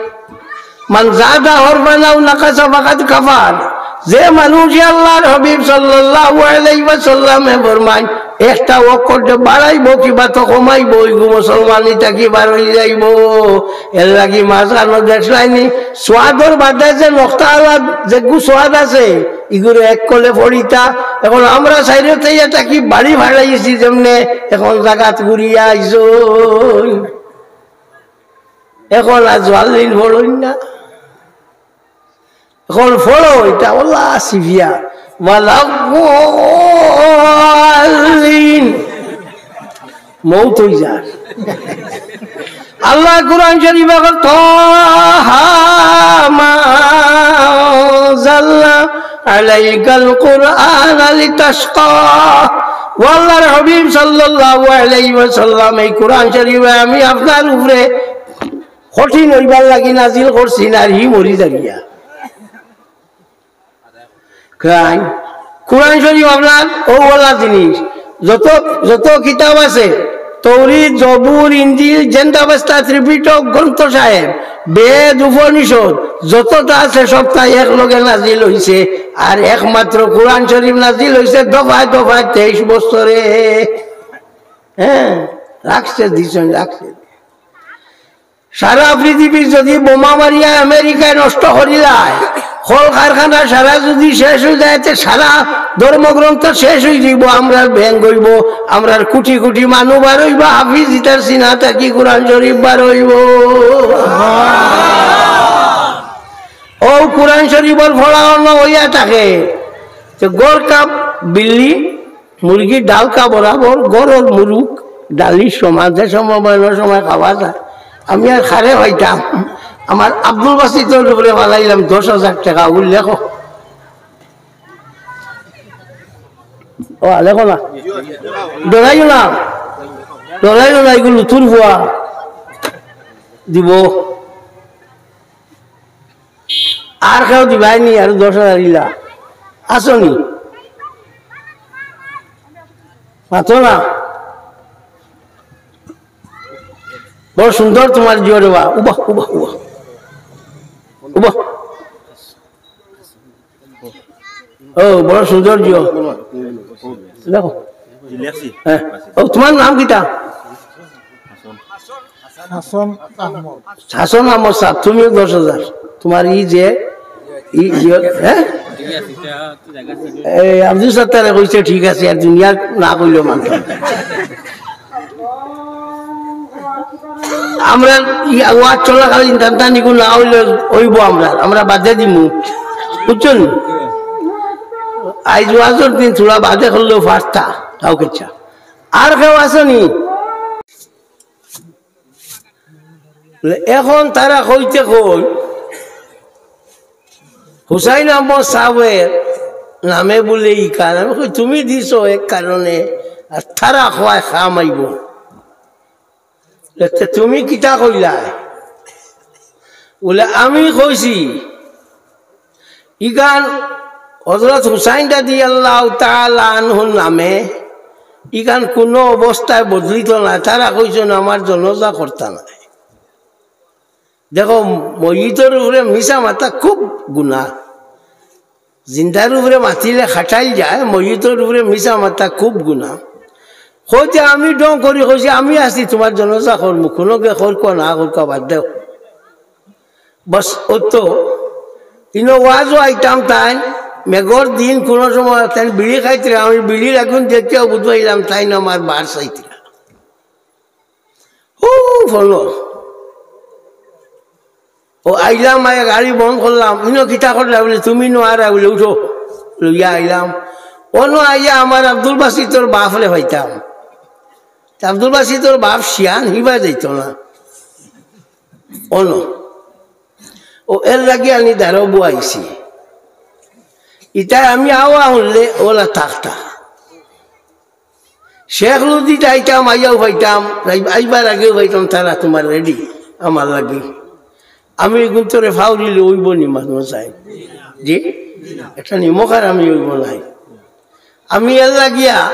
মান জাদা হরফান আও নাকাসা ফাকাদ কাফার। যে মানুষে আল্লাহর হাবিব সাল্লাল্লাহু আলাইহি ওয়াসাল্লামে ফরমাইন, একটা অক্ষর যে বাড়াইবো কিবা তো কমাইবো, ওইগু মুসলমানি থাকি বার অই যাইবো। এর লাগি মাঝখানো দেখলাইনি, সোয়াদর বাদে যে নক্তা আলা যেগু সোয়াদ আছে, ইগুরে এক কলে পড়িতা। এখন আমরা সাইডে থাকি বাড়ি ফাড়াইছি যেমনে, এখন জাগাত ঘুরিয়া আইছো। এখন আর জোয়াল্লিন পড়ইন না। এখন পড়ো, ইটা ওলা সিফিয়া। ওয়ালাদ্দাল্লিন। মউত অই যার। আল্লাহ কোরআন শরীফ এখন, "তাহা মা আনজালনা আলাইকাল কুরআন লিতাশকা। ও আল্লাহর হাবিব সাল্লাল্লাহু আলাইহি ওয়াসাল্লাম, এই কোরআন শরীফে আমি আপনার উপরে কঠিন অইবার লাগি নাজিল করছি না, আর হি মরি যাইয়া। কারণ কোরআন শরীফ আপনার অউ ওলা জিনিস, যত, যত কিতাব আছে, তৌরিত, জবুর, ইঞ্জিল, জেন্দা বেস্তা, ত্রিপিটক, গ্রন্থ সাহেব, বেদ, উপনিষদ, যতটা আছে সবটা এক লগে নাজিল হইছে। আর একমাত্র কোরআন শরীফ নাজিল হইছে দফায় দফায় তেইশ বছরে। হ্যাঁ, রাখছে, দিছইন, রাখছে। সারা পৃথিবীর যদি বোমা মারিয়া আমেরিকায় নষ্ট করিলায়, কল কারখানা সারা যদি শেষ হয়ে যায়, তে সারা ধর্মগ্রন্থ শেষ হয়ে যাইব, আমরার ব্যাং হইব, আমরার কোটি কোটি মানুষ বার হইব, হাফিজ ইতার সিনা থাকি কোরআন শরীফ বার হইব। ও কোরআন শরীফর ফড়া অন্য হইয়া থাকে, তো গড় কাপ বিল্লি মুরগির ডালকা বরাবর গরর মুরুক ডালির সমান, যে সময় মনে সময় খাওয়া যায়। আমি আর খারে পাইতাম, আমার আব্দুল বাসিতর উপরে ফালাইলাম দশ হাজার টাকা উল্লেখ। ও, লেখো না, ডরাইও না, ডরাইও না, এগুলো তুর ফুয়া দিব। আর কেউ দিবায় নি, আর দশ হাজার ইলা আছো নি? মাতো না। বড় সুন্দর তোমার জিও রে বা। উবাহ, উবাহ, উবাহ। উবাহ। ও, বড় সুন্দর জিও। দেখো। হ্যাঁ। ও, তোমার নাম কিতা? হাসান আহমদ। হাসান আহমদ সাহেব, তুমিও দশ হাজার। তোমার এই যে, এই যে, হ্যাঁ? এই আব্দুল সত্তারে কইছে ঠিক আছে, আর দুনিয়ার না কইলেও মানতাম। আমরা ই ওয়াজ চলাকালীন টানটানি গুলো না হইলে হইব আমরা, আমরা বাদে দিমু, বুঝছেন? আইজ ওয়াজর দিন থোড়া বাদে করলেও পারতা, তাও কিচ্ছা। আর কেউ আছো নি? বলে, এখন তারা কইতে কই, হুসাইন আহমদ সাহেবের নামে বলে ই কারণ, আমি কই, তুমি দিছো এক কারণে, আর তারা কয় কাম আইব। বলে, তে তুমি কিতা কইলায়? বলে, আমি কইছি, ইখান হযরত হুসাইন রাদিয়াল্লাহু তাআলা আনহুর নামে, ইখান কোনো অবস্থায় বদলিত না। তারা কইছইন, আমার জনাজা করতা না। দেখো, মইয়িতর উপরে মিছা মাতা খুব গুনাহ। জিন্দার উপরে মাতিলে খাটাইল যায়, মইয়িতর উপরে মিছা মাতা খুব গুনাহ। কইতে আমি ঢং করি কইছি, আমি আছি, তোমার জনাজা করমু, কুনুকে করকো না করকো বাদ দেও। বস, অতো। ইনো ওয়াজও আইতাম তাইন, মেঘর দিন কুনু সময় তাইন বিড়ি খাইতরা, আমি বিড়ির আগুন দেখিয়াও বুঝবাইলাম তাইন আমার বার চাইতরা। ও, ফলো। ও আইলাম, আইয়া গাড়ি বন্ধ করলাম, ইনো কিতা করলা? বলে, তুমি নো আর, বলে, উঠো। লইয়া আইলাম। অনো আইয়া আমার আব্দুল বাসিতর বাফরে পাইতাম। তে আব্দুল বাসিতর বাফ শিয়ান, হিবা যাইতো না। অনো। ও এর লাগি আমি দাঁড়াও বইছি। ইতায় আমি আওয়া হুনলে ওলা থাকতা। শেখ লুদিত আইতাম, আইয়াও পাইতাম, আই-, আইবার আগেও পাইতাম, তারা তোমার রেডি আমার লাগি। আমি এগুন তোরে ফাউরিলে ওইব নি মানুষ চাই। জি? একটা নিমখার আমি ওইব নাই। আমি এর লাগিয়া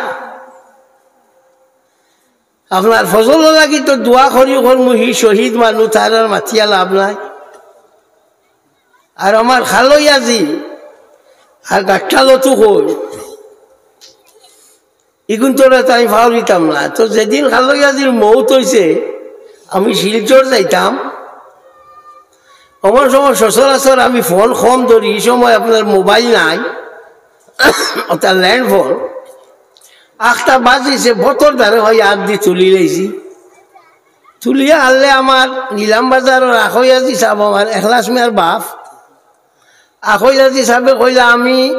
আপনার ফজল লাগি তো দোয়া করি করমু, হি শহীদ মানুষ, তার আর মাতিয়া লাভ নাই। আর আমার খালইয়াজি, আর গাট্টা লতু কই, ইগুন তোরা তো আমি ফাউরিতাম না। তো যেদিন খালইয়াজির মৌত হইছে, আমি শিলচর যাইতাম। আমার সময় সচরাচর আমি ফোন কম ধরি, এই সময় আপনার মোবাইল নাই, অর্থাৎ ল্যান্ড ফোন। আখতা বাজিছে, বতর ধারে হয়, হাত দি তুলি লইছি। তুলিয়া আনলে আমার নিলাম বাজারর আখইয়াজি সাহেব, আমার এখলাস মিয়ার বাফ। আখইয়াজি সাহেবে কইলা, আমি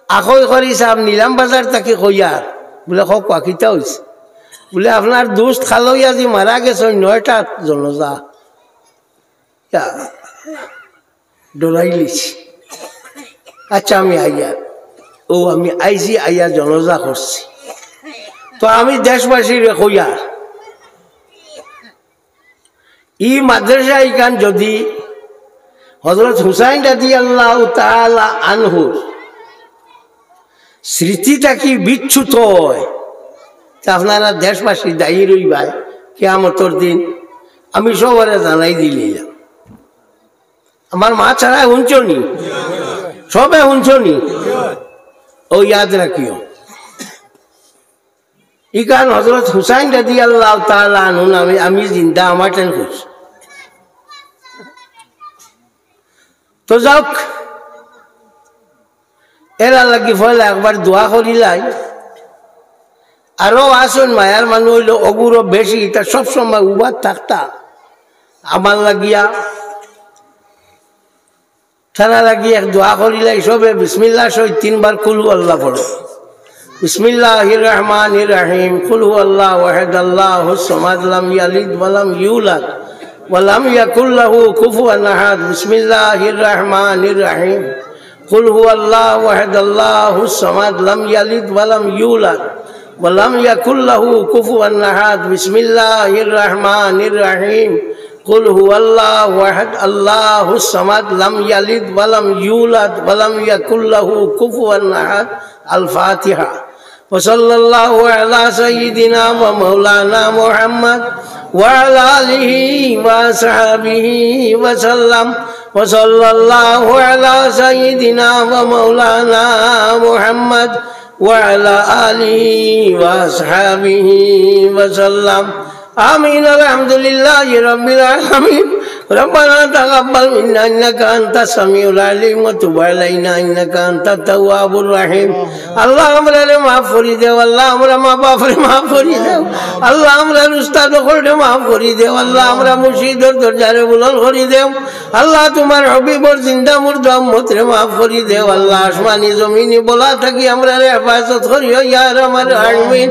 আখই করি সাহেব, নিলাম বাজার থাকি কইয়ার। বলে, "ক, কোয়া কিতা হইছে?" বলে, "আপনার দুস্ত খালইয়াজি মারা গেছে, ওই নয়টা জনাজা।" ইয়া, ডরাইলিছি। আচ্ছা, আমি আইয়ার, ও আমি আইছি, আইয়া জনাজা করছি। তো আমি দেশবাসীরে কইয়ার, ই মাদ্রাসা ইখান যদি হযরত হুসাইন রাদিয়াল্লাহু তাআলা আনহুর স্মৃতি থাকি বিচ্যুত অয়, তে আপনারা দেশবাসী দায়ী রইবায় কিয়ামতর দিন। আমি সবরে জানাই দিলাম, আমার মাত ছাড়া হুনছো নি? সবে হুনছো নি? ও ইয়াদ রাখিও, ইখান হযরত হুসাইন রাদিয়াল্লাহু তাআলা আনহু নামে আমি জিন্দা আমার টেন করছি। তো যাউক, এরার লাগি পয়লা একবার দোয়া করিলাই। আরো আছইন মায়ার মানুষ অইলো অগুরো বেশি, ইতা সব সময় উবাত থাকতা আমার লাগিয়া। তারার লাগি এক দোয়া করিলাই, সবে বিসমিল্লাহ সহিত তিনবার কুল হু আল্লাহ পড়ো। بسم الله الرحمن الرحيم. قل هو الله أحد، الله الصمد، لم يلد ولم يولد ولم يكن له كفوا أحد. بسم الله الرحمن الرحيم. قل هو الله أحد، الله الصمد، لم يلد ولم يولد ولم يكن له كفوا أحد. بسم الله الرحمن الرحيم. قل هو الله أحد، الله الصمد، لم يلد ولم يولد ولم يكن له كفوا أحد. الفاتحة. وصلى الله على سيدنا ومولانا محمد وعلى آله وأصحابه وسلم. وصلى الله على سيدنا ومولانا محمد وعلى آله وأصحابه وسلم. آمين. الحمد لله رب العالمين. ربنا تقبل منا إنك أنت السميع العليم وتب علينا إنك أنت التواب الرحيم. আল্লাহ, আমরারে মাফ করি দেও। আল্লাহ, আমরার মা বাপরে মাফ করি দেও। আল্লাহ, আমরার উস্তাদ অকলরে মাফ করি দেও। আল্লাহ, আমরার মুর্শিদর দরজারে বুলন্দ করি দেও। আল্লাহ, তুমার হাবিবর জিন্দা মুর্দা উম্মতরে মাফ করি দেও। আল্লাহ, আসমানি জমিনি বালা থাকি আমরারে হেফাজত করিও, ইয়া আরহামার রাহিমিন।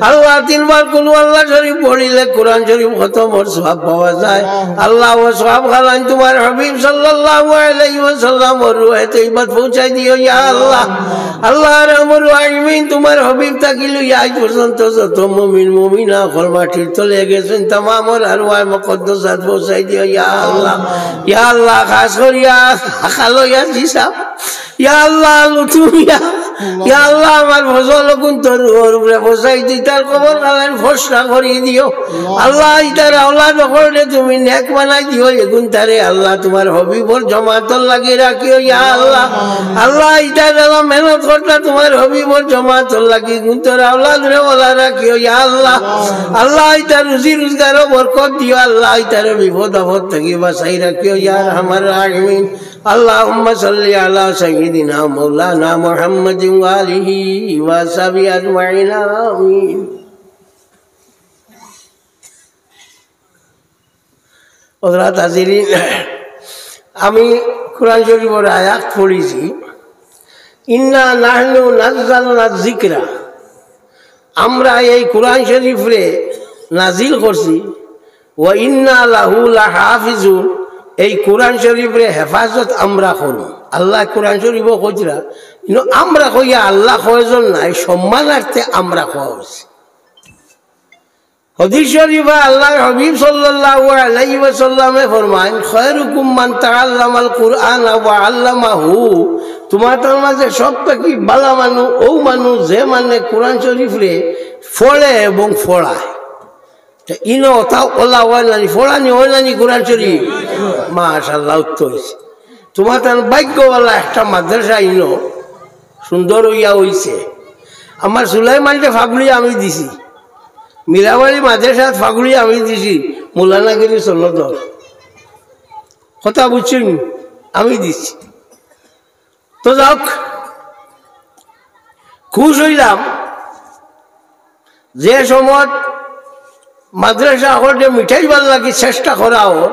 আল্লাহ, তিনবার কুল হু আল্লাহ শরীফ পড়িলে কোরআন শরীফ খতমর সওয়াব পাওয়া যায়। আল্লাহ, অউ সওয়াব খালান তুমার হাবিব সাল্লাল্লাহু আলাইহি ওয়াসাল্লামর রুহে তৈয়বাত পৌঁছাই দিও, ইয়া আল্লাহ। আল্লাহ, আরহামার রাহিমিন, তুমার হাবিব থাকি লইয়া আইজ পর্যন্ত যত মুমিন মুমিনা অকল মাটির তলে গেছইন, তামামর আরওয়াহে মুকাদ্দাসাত পৌঁছাই দিও, ইয়া আল্লাহ। ইয়া আল্লাহ, খাস করিয়া খালো ইয়াজি সাব, ইয়া আল্লাহ, লুতুফ মিয়া, ইয়া আল্লাহ, আমার ফজল অগুন তোর রুহর উপরে পৌঁছাই দিও, ইতার কবর খালান ফর্সা করি দিও। আল্লাহ, ইতার আওলাদ অকলরে তুমি নেক বানাই দিও, এগুন তারে আল্লাহ তুমার হাবিবর জমাতর লাগি রাখিও, ইয়া আল্লাহ। আল্লাহ, ইতার যারা মেহনত করতা তুমার হাবিবর জমাতর লাগি, এগুন তার আওলাদরে বালা রাখিও, ইয়া আল্লাহ। আল্লাহ, ইতার রুজি রোজগারো বরকত দিও, আল্লাহ, ইতারে বিপদ আপদ থাকি বাঁচাই রাখিও, ইয়া আরহামার রাহিমিন। اللهم صل على سيدنا مولانا محمد وآله وصحبه أجمعين. آمين. হযরত হাজিরিন, আমি কোরআন শরীফর আয়াত পড়ছি, إنا نحن نزلنا الذكر, আমরা এই কোরআন শরীফরে নাজিল করছি, وإنا له لحافظون, এই কোরআন শরীফরে হেফাজত আমরা করমু। আল্লায় কোরআন শরীফো কইরা, কিন্তু আমরা কইয়া আল্লাহ কয়জন নাই, সম্মানার্থে আমরা কওয়া অইছে। হাদিস শরীফো আল্লাহর হাবিব সাল্লাল্লাহু আলাইহি ওয়াসাল্লামে ফরমাইন, خيركم من تعلم القرآن وعلمه, তুমার তার মাঝে সব থাকি বালা মানুষ অউ মানুষ যে মানে কোরআন শরীফরে পড়ে এবং পড়ায়। তে ইনো অতা অলা অয় নানি, পড়ানি অয় নানি কোরআন শরীফ? মাশাআল্লাহ, উত্তর অইছে। তুমার তান ভাগ্যবালা একটা মাদ্রাসা ইনো সুন্দর অইয়া অইছে। আমার সুলাইমানরে ফাগুড়ি আমি দিছি, মিরাবাড়ি মাদ্রাসাত ফাগুড়ি আমি দিছি, মৌলানাগিরি সনদর। কথা বুঝছইন? আমি দিছি। তো যাউক, খুশ অইলাম যে সময়ত মাদ্রাসা অকলরে মিটাইবার লাগি চেষ্টা করা অর,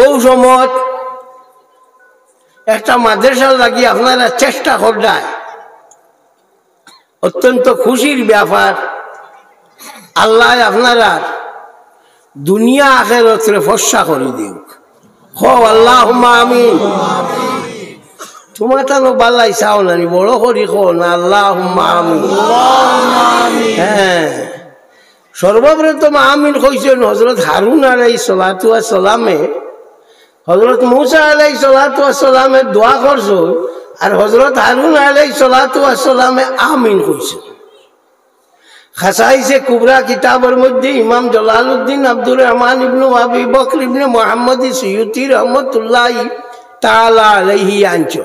অউ সময়ত একটা মাদ্রাসার লাগি আপনারা চেষ্টা কররায়, অত্যন্ত খুশির ব্যাপার। আল্লায় আপনারার দুনিয়া আখেরাতরে ফর্সা করি দেউক। কও আল্লাহুম্মা আমিন। তুমার তানো বালাই চাও নানি, বড় করি কও না, আল্লাহুম্মা আমিন। হ্যাঁ, সর্বপ্রথম আমিন কইছইন হযরত হারুন আলাইহিস সালাতু ওয়াস সালামে। হযরত মুসা আলাইহিস সালাতু ওয়াস সালামে দোয়া করছইন, আর হযরত হারুন আলাইহিস সালাতু ওয়াস সালামে আমিন কইছইন। খাসাইসে কুবরা কিতাবর মধ্যে ইমাম জালালউদ্দিন আব্দুর রহমান ইবনু আবি বকর ইবনে মুহাম্মদ সুয়ুতি রহমতুল্লাহি তাআলা আলাইহি আনছইন।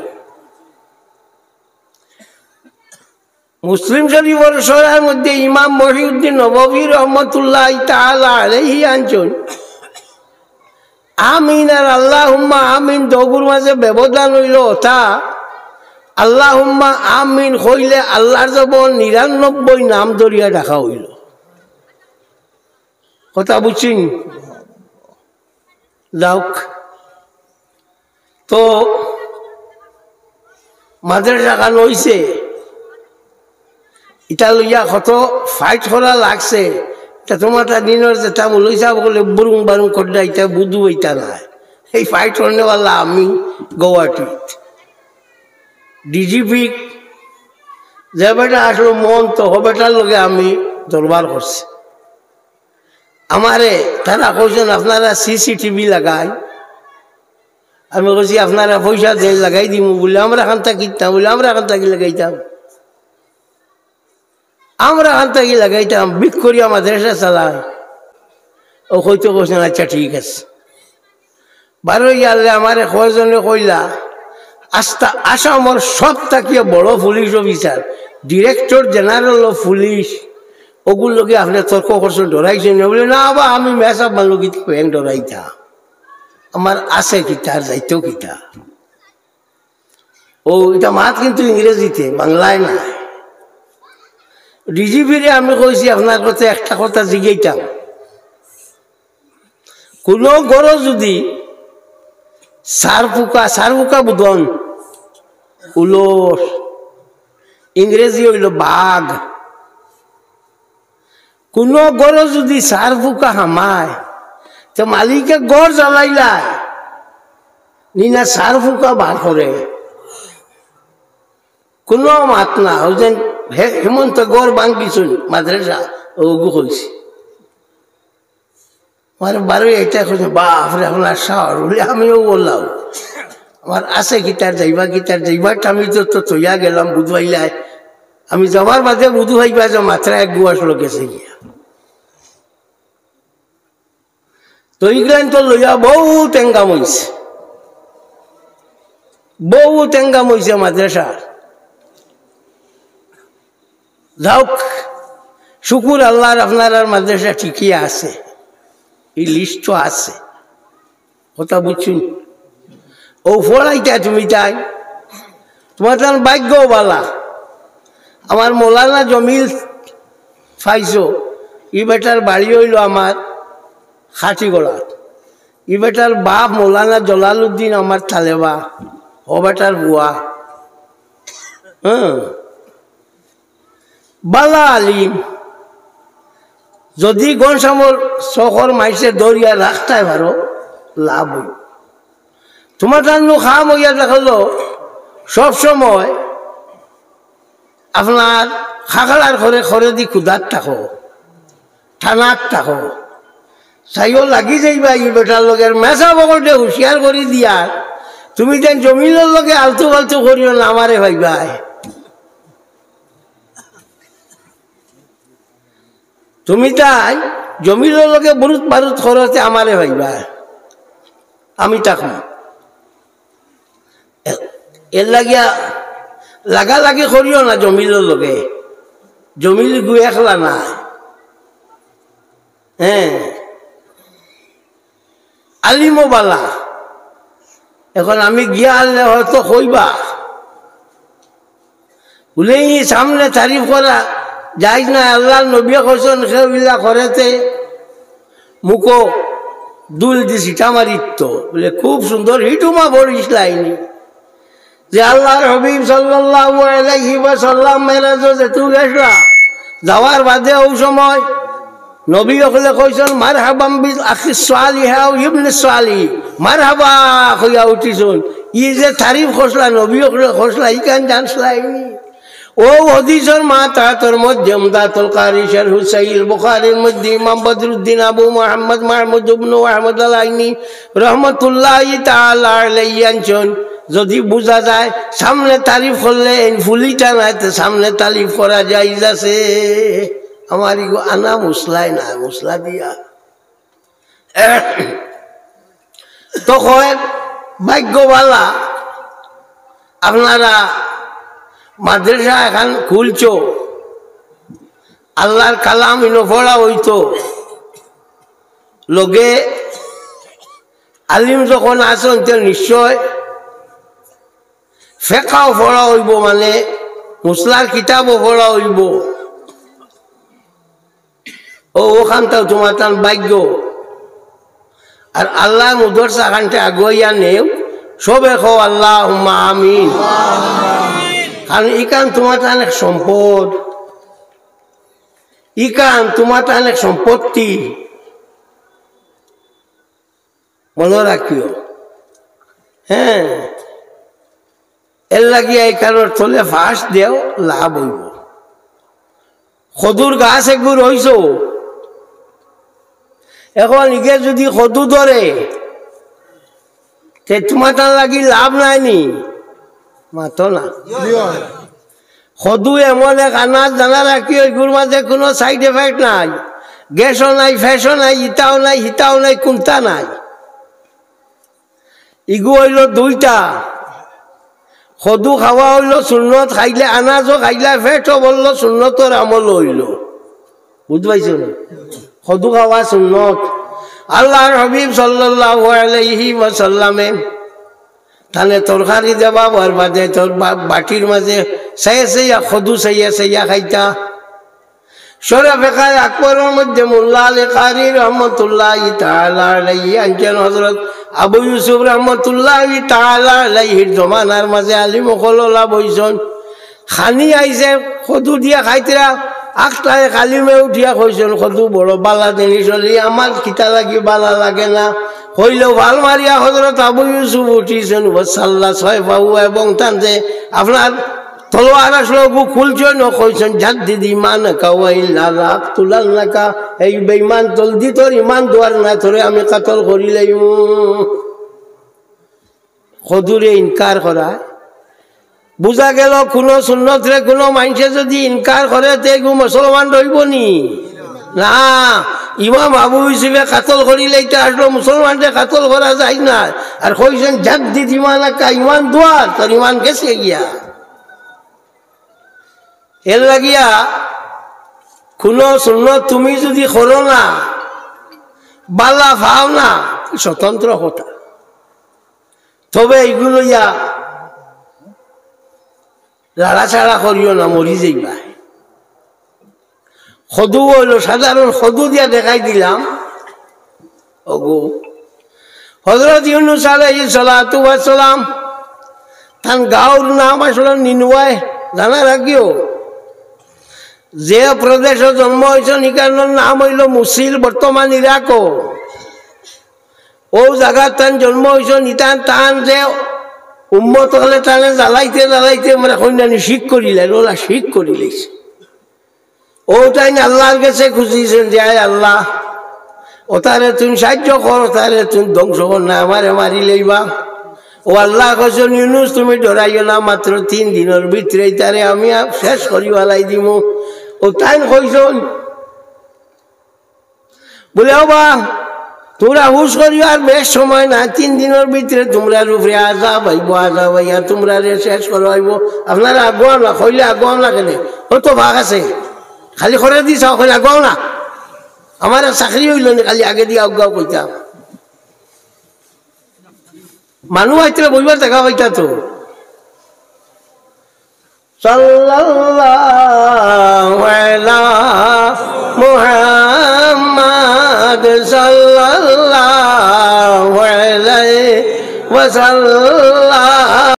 মুসলিম শরীফর শরহর মধ্যে ইমাম মহিউদ্দিন নববী রহমতুল্লাহি তাআলা আলাইহি আনছইন, আমিন আর আল্লাহুম্মা আমিন দগুর মাঝে ব্যবধান অইলো অতা, আল্লাহুম্মা আমিন কইলে আল্লার জবর নিরানব্বই নাম ধরিয়া ডাকা অইলো। কথা বুঝছইন? যাউক, তো মাদ্রাসাখান অইছে, ইটা লইয়া কত fight করা লাগছে। ইটা তুমার তা দিনর যেতা মৌলভী সাব অকলে বুরুং বারুং কররা, ইতা বুধু অইতা নায়। এই fight করনেওয়ালা আমি গৌহাটিত। ডিজিপি যে বেটা আছলো মহন্ত, হ বেটার লগে আমি দরবার করছি। আমারে তারা কইছইন, "আপনারা সিসিটিভি লাগাই।" আমি কইছি, "আপনারা পয়সা দেইন, লাগাই দিমু।" বুলে, "আমরা কান থাকি দিতাম।" বুলে, "আমরা কান থাকি লাগাইতাম, আমরা কান থাকি লাগাইতাম, ভিক করিয়া মাদ্রাসা চালাই।" অউ কইতে কইছইন, "আচ্ছা, ঠিক আছে।" বারইয়া আইলে আমারে কয়জনে কইলা, আস্তা আসামর সব থাকিয়া বড় police officer, Director General of Police, অগুর লগে আপনে তর্ক করছইন, ডরাইছইন নি? বুলে, "না বা, আমি মেসাব মালুকি তো কেনে ডরাইতাম, আমার আছে কিতা আর যাইতো কিতা।" অউ ইটা মাত কিন্তু ইংরেজিতে, বাংলায় নায়। ডিজিপিরে আমি কইছি, "আপনার কথা একটা কথা জিগাইতাম, কুনু ঘরো যুদি সার ফুকা, সার ফুকা বুঝইন, উলস, ইংরেজি অইলো বাঘ, কুনু ঘরো যুদি সার ফুকা হামায়, তে মালিকে ঘর জ্বালাইলায় নি না সার ফুকা বার করে?" কুনু মাত না। অউ যেন হে-, হেমন্ত ঘর ভাঙ্গিছইন মাদ্রাসা, অগু কইছি। আমার বারই এটা কইছে, "বাফরে, আপনার সাহস।" বুলে, "আমিও বললাম, আমার আছে কিতার যাইবা, কিতার যাইবা, আমি তো, তো থইয়া গেলাম, বুধবাইলায়। আমি যাওয়ার বাদে বুধবাইবা যে মাত্র এক গুয়াশ লোক গেছে গিয়া।" তো ইগুলান তো লইয়া বউত এঙ্গাম অইছে, বউত এঙ্গাম অইছে মাদ্রাসার। যাউক, শুকুর আল্লার, আপনারার মাদ্রাসা ঠিকই আছে, ই লিস্টো আছে। কথা বুঝছইন? অউ পড়াইতা তুমি তাই, তুমার তান ভাগ্য বালা। আমার মৌলানা জমিল পাইছো, ই বেটার বাড়ি অইলো আমার খাটিগড়াত। ই বেটার বাপ মৌলানা জলালউদ্দিন আমার তালেবা, অউ বেটার বুয়া। হ্যাঁ, বালা আলিম। যুদি ঘনশ্যামর চকর মাইনষে ধরিয়া রাখতায় পারো, লাভ অইবো। তুমার তানু কাম অইয়া দেখলো, সব সময় আপনার খাকড়ার ঘরে ঘরেদি কুদাত থাকো, থানাত থাকো, চাইও লাগি যাইবা ই বেটার লগে, মেসাব অকলরে হুঁশিয়ার করি দিয়ার, তুমি যেন জমিলর লগে আলতু ফালতু করিও না, আমারে পাইবায়। তুমি তাই জমিলর লগে বুরুত বারুত করতে আমারে পাইবায়, আমি থাকমু। এ-, এর লাগিয়া লাগালাগি করিও না জমিলর লগে, জমিল গু একলা না। হ্যাঁ, আলিমও বালা। এখন আমি গিয়া আনলে হয়তো কইবা, বুলে, "ই সামনে তারিফ করা জায়েজ নায়, আল্লার নবীয়ে কইছইন, কেউ ইলা করেতে মুখো ধুল দি ছিটা মারিত।" বুলে, "খুব সুন্দর, হিটুমা পড়িস লাইনি।" যে আল্লার হাবিব সাল্লাল্লাহু আলাইহি ওয়াসাল্লাম মেরাজো যেতু গেছলা, যাওয়ার বাদে অউ সময় নবী অকলে কইছইন, "মারহাবাম বিল আখিস সালিহ আও ইবনে সালিহ, মারহাবা," কইয়া উঠিছইন। ই যে তারিফ করছলা, নবী অকলর করছলা, ইখান জানছলায়নি? অউ হাদিসর মাতাহাতর মধ্যে উমদাতুল কারি শারহু সহিহুল বুখারীর মধ্যে ইমাম বদরুদ্দিন আবু মুহাম্মদ মাহমুদ ইবনু আহমদ আল আইনি রহমতুল্লাহি তাআলা আলাইহি আনছইন, যদি বুঝা যায় সামনে তারিফ করলে এইন ফুলিতা নায়, তে সামনে তারিফ করা জায়েজ আছে। আমার ইগু আনা মুসলায় না, মুসলা দিয়া। তো কয়, ভাগ্য ভালা, আপনারা মাদ্রাসা এখান খুলছো, আল্লাহর কালাম ইনো পড়া অইতো, লগে আলিম যখন আছইন, তে নিশ্চয় ফেকাও পড়া অইবো, মানে মুসলার কিতাবও পড়া অইবো। ও, অখানটাও তুমার তান ভাগ্য। আর আল্লাহ মুদরসা খানতে আগুয়াইয়া নেও, সবে কও আল্লাহুম্মা আমিন। কারণ ইখান তুমার তান এক সম্পদ, ইখান তুমার তান এক সম্পত্তি। মনো রাখিও, হ্যাঁ, এর লাগিয়া ইখানর তলে ফাঁস দেও, লাভ অইবো। কদুর গাছ এগু রইছো, এখন ইগে যদি কদু ধরে, তে তুমার তান লাগি লাভ নায়নি? মাতো না। কদু এমন এক আনাজ, জানা রাখিও, ইগুর মাঝে কুনু side effect নাই, গ্যাসও নাই, ফ্যাসও নাই, ইতাও নাই, হিতাও নাই, কুন্তা নাই। ইগু অইলো দুইটা। কদু খাওয়া অইলো সুন্নত, খাইলে আনাজও খাইলা, পেটও ভরলো, সুন্নতর আমল অইলো। বুঝ পাইছো নি? কদু খাওয়া সুন্নত। আল্লাহর হাবিব সাল্লাল্লাহু আলাইহি ওয়াসাল্লামে তানে তরকারি দেবা, বরবাদে তোর বা-, বাটির মাঝে চাইয়া চাইয়া, কদু চাইয়া চাইয়া খাইতা। শরফে কায় আকবরর মধ্যে মোল্লা আলী কারি রহমতুল্লাহি তাআলা আলাইহি আনছইন, হযরত আবু ইউসুফ রহমতুল্লাহি তাআলা আলাইহির জমানার মাঝে আলিম অকল অলা বইছইন। খানি আইছে, কদু দিয়া খাইতরা, আখতা এক আলিমে উঠিয়া কইছইন, "কদু বড় বালা জিনিস অইলে আমার কিতা লাগি বালা লাগে না।" কইলো, ফাল মারিয়া হযরত আবু ইউসুফ উঠিছইন, ওয়াসাল্লা ছয় পাও এবং তানতে আপনার তলোয়ার আসলো, অগু খুলছইন, কইছইন, "জাদ্দিদ ঈমানাকা ওয়া ইল্লা লাআকতুলান্নাকা।" এই বেঈমান, জলদি তোর ইমান দুয়ার, না তোরে আমি কাতল করিলাইমু। কদুরে ইনকার করা। বুঝা গেল, কুনু সুন্নতরে কুনু মানষে যদি ইনকার করে, তে ইগু মুসলমান রইবো নি? না। ইমাম আবু ইউসুফে কাতল করিলাইতা আসলো, মুসলমানরে কাতল করা যায় না। আর কইছইন, "জাদ্দিদ ঈমানাকা", ইমান দুয়ার, তোর ইমান গেছে গিয়া। এর লাগিয়া কুনু সুন্নত তুমি যদি করো না, বালা পাও না, স্বতন্ত্র কথা। তবে ইগু লইয়া লাড়াচাড়া করিও না, মরি যাইবা। কদু অইলো সাধারণ কদু দিয়া দেখাই দিলাম। অগু, হযরত ইউনুস আলাইহিস সালাতু ওয়াস সালাম, তান গাঁওর নাম আসলো নিনওয়ে, জানা রাখিও। যে প্রদেশো জন্ম অইছইন, ইখানর নাম অইলো মুসিল, বর্তমান ইরাকো। অউ জাগাত তান জন্ম অইছইন, ইতান তান যে উম্মত অকলে তানে জ্বালাইতে জ্বালাইতে মানে কইন্যানি শিক করিলাইন, অলা শিক করিলাইছে। অউ তাইন আল্লাহর গেছে খুজিছইন যে, "আয় আল্লাহ, অতারে তুইন সাহায্য কর, অতারে তুইন ধ্বংস কর না, আমারে মারিলাইবা।" অউ আল্লায় কইছইন, "ইউনুস, তুমি ডরাইও না, মাত্র তিন দিনর ভিতরে ইতারে আমি আ-, শেষ করি ফালাই দিমু।" অউ তাইন কইছইন, বুলে, "ও বা, তুমরা হুশ করিও, আর বেশ সময় নাই, তিন দিনর ভিতরে তুমরার উপরে আযাব আইবো, আযাব আইয়া তুমরারে শেষ করা অইবো। আপনারা আগুয়াও না, কইলে আগুয়াও না কেনে? অত ভাগ আছে, খালি করে দি চাও, কইলে আগুয়াও না। আমার আর চাকরি অইলো নি, খালি আগে দিয়া আগুয়াও কইতাম।" মানুষ আইতরা বইবার জাগা পাইতা তো। সাল্লাল্লাহু আলা মুহাম্মাদ সাল্লাল্লাহু আলাইহি ওয়াসাল্লাম।